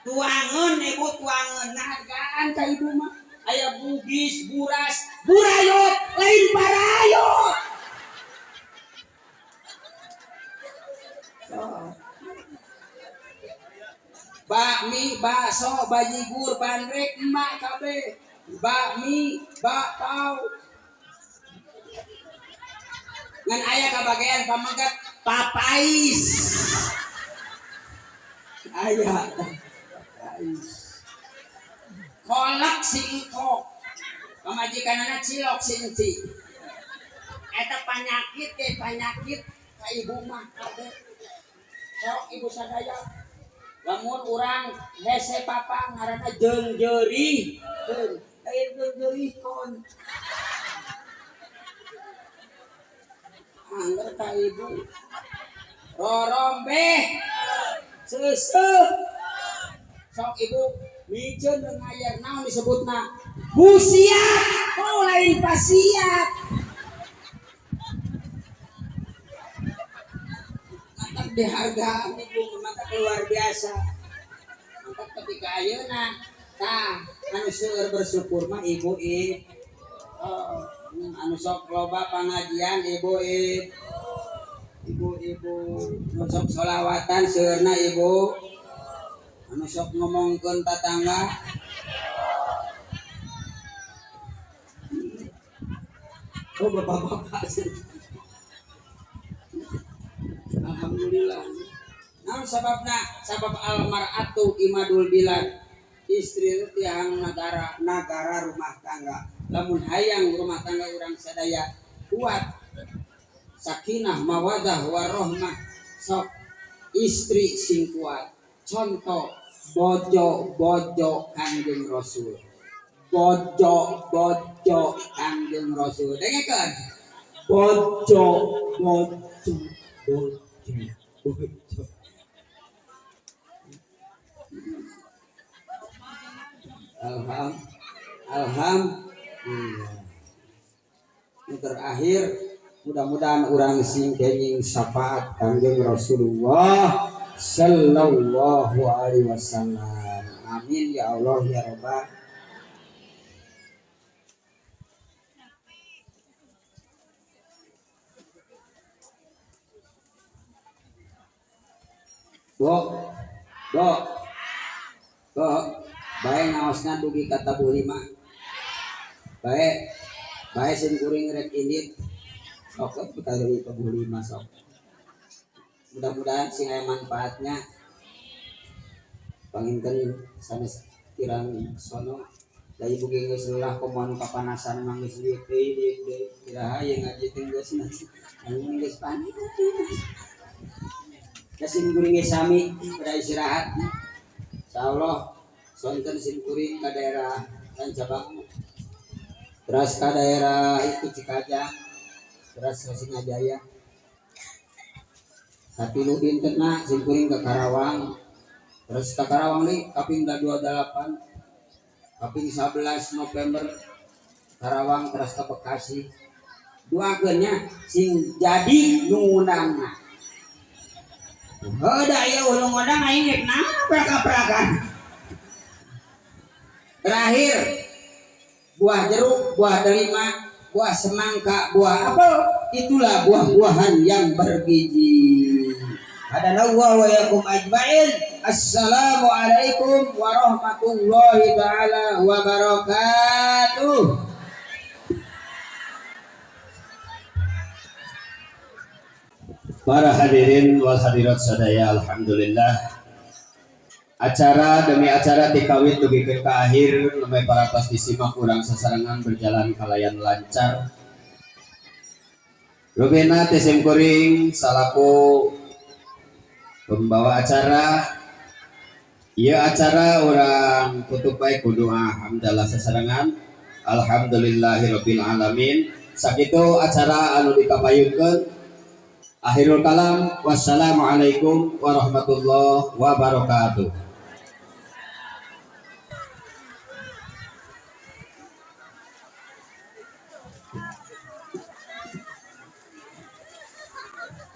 Tuangan ibu tuangan, ngahargaan ka ibu mah. Aya Bugis, Buras, Burayot, lain Parayot. So. Bakmi, bakso, bajigur, bandrek, emak kabeh. Bakmi, bakpao. Ngan aya kabagean pamegat papais. Aya papais. Kolak si engkok, pamajikanana cilok si enci. Eta panyakit ke panyakit ka ibu mah kabeh. Sok ibu sadaya. Lamun urang hese papa ngaranna jeung jeurih. Lain jeung jeurih kon. Angger ka ibu. Rorombeh. Seuseuh. Sok ibu miceun ngayer naon disebutna? Busiat, oh lain pasiat. Mantap dihargaan ibu, mantap luar biasa. Mantap ketika ayeuna tah anu seueur bersyukur mah ibu ih. Oh, anu sok loba pangajian ibu ih. Ibu-ibu anu sok sholawatan seueurna ibu. Anu sok ngomongkeun tatangga. Oh bapak-bapak. Alhamdulillah. Naon sababna? Sabab almar'atu imadul bilad. Istri itu tiang nagara, nagara rumah tangga. Lamun hayang rumah tangga urang sadaya kuat, sakinah, mawadah, warahmah. Sok istri sing kuat. Contoh bojo-bojo Kanjeng Rasul. Bojo-bojo Kanjeng Rasul. Dengekeun. Bojo bojo bojo bojo. Alhamdulillah. Ini terakhir, mudah-mudahan urang sing kenging syafaat Kanjeng Rasulullah sallallahu alaihi wasallam. Amin ya Allah ya Rabbal. Bo, bo, bo, bae ngaosna dugi ka tabuh 5. Bae, bae sim kuring rek indit. Sok kita dugi tabuh 5 sok. Mudah-mudahan sing aya manfaatnya. Panginten sanes kirang sono da ibu ge geus leulah komo anu kapanasan mah geus lieu deui lieu deui. Iraha ye ngaji teh geus anu geus panik. Da sim kuring ge sami pada istirahat. Insyaallah sonten sim kuring ka daerah Rancabang. Terus ka daerah itu Cikajang, terus ka Singajaya. Katilu dintenna sim kuring ka Karawang. Terus ka Karawang nih kaping 28, kaping 11 November Karawang terus ka Bekasi. Doakeun nya sing jadi nu ngundangna. Heuh da ieu nu ngundang aing rek naon praka-prakan. Terakhir, buah jeruk, buah delima, buah semangka, buah apel, itulah buah-buahan yang bergizi. Hadanallahu wa iyyakum ajmain. Assalamualaikum warahmatullahi taala wabarakatuh. Para hadirin wal hadirat sadaya, alhamdulillah acara demi acara tikawit dugi ke akhir nembe parantos disimak urang sasarengan berjalan kalayan lancar. Rubena ti sim kuring salaku pembawa acara, ieu acara urang tutup bae ku doa hamdalah sasarengan, alhamdulillahirabbil alamin. Sakitu acara anu dikapayunkeun. Akhirul kalam, wassalamualaikum warahmatullahi wabarakatuh.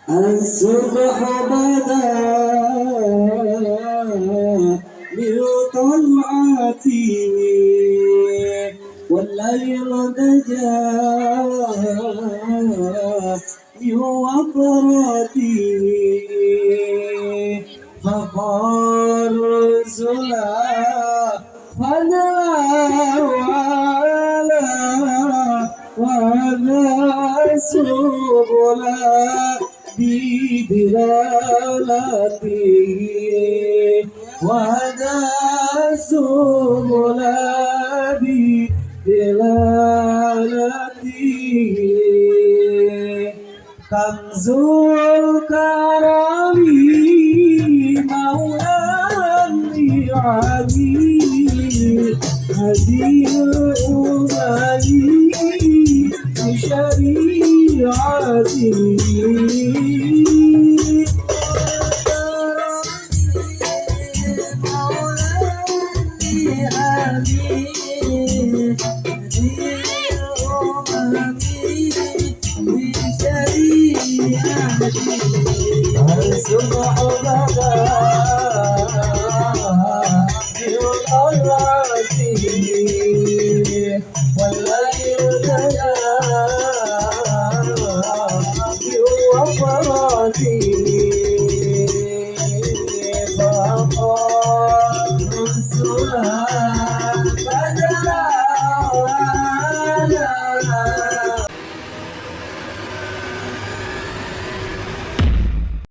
الصبح بدا من طلعته والليل دجا من وفرته فقال رسولا فضلا وعلى وهذا سبلا بدلالته وهدى سبلا بدلالته كنز الكرم مولى النعم هدي الأمم بشريعته. الصبح.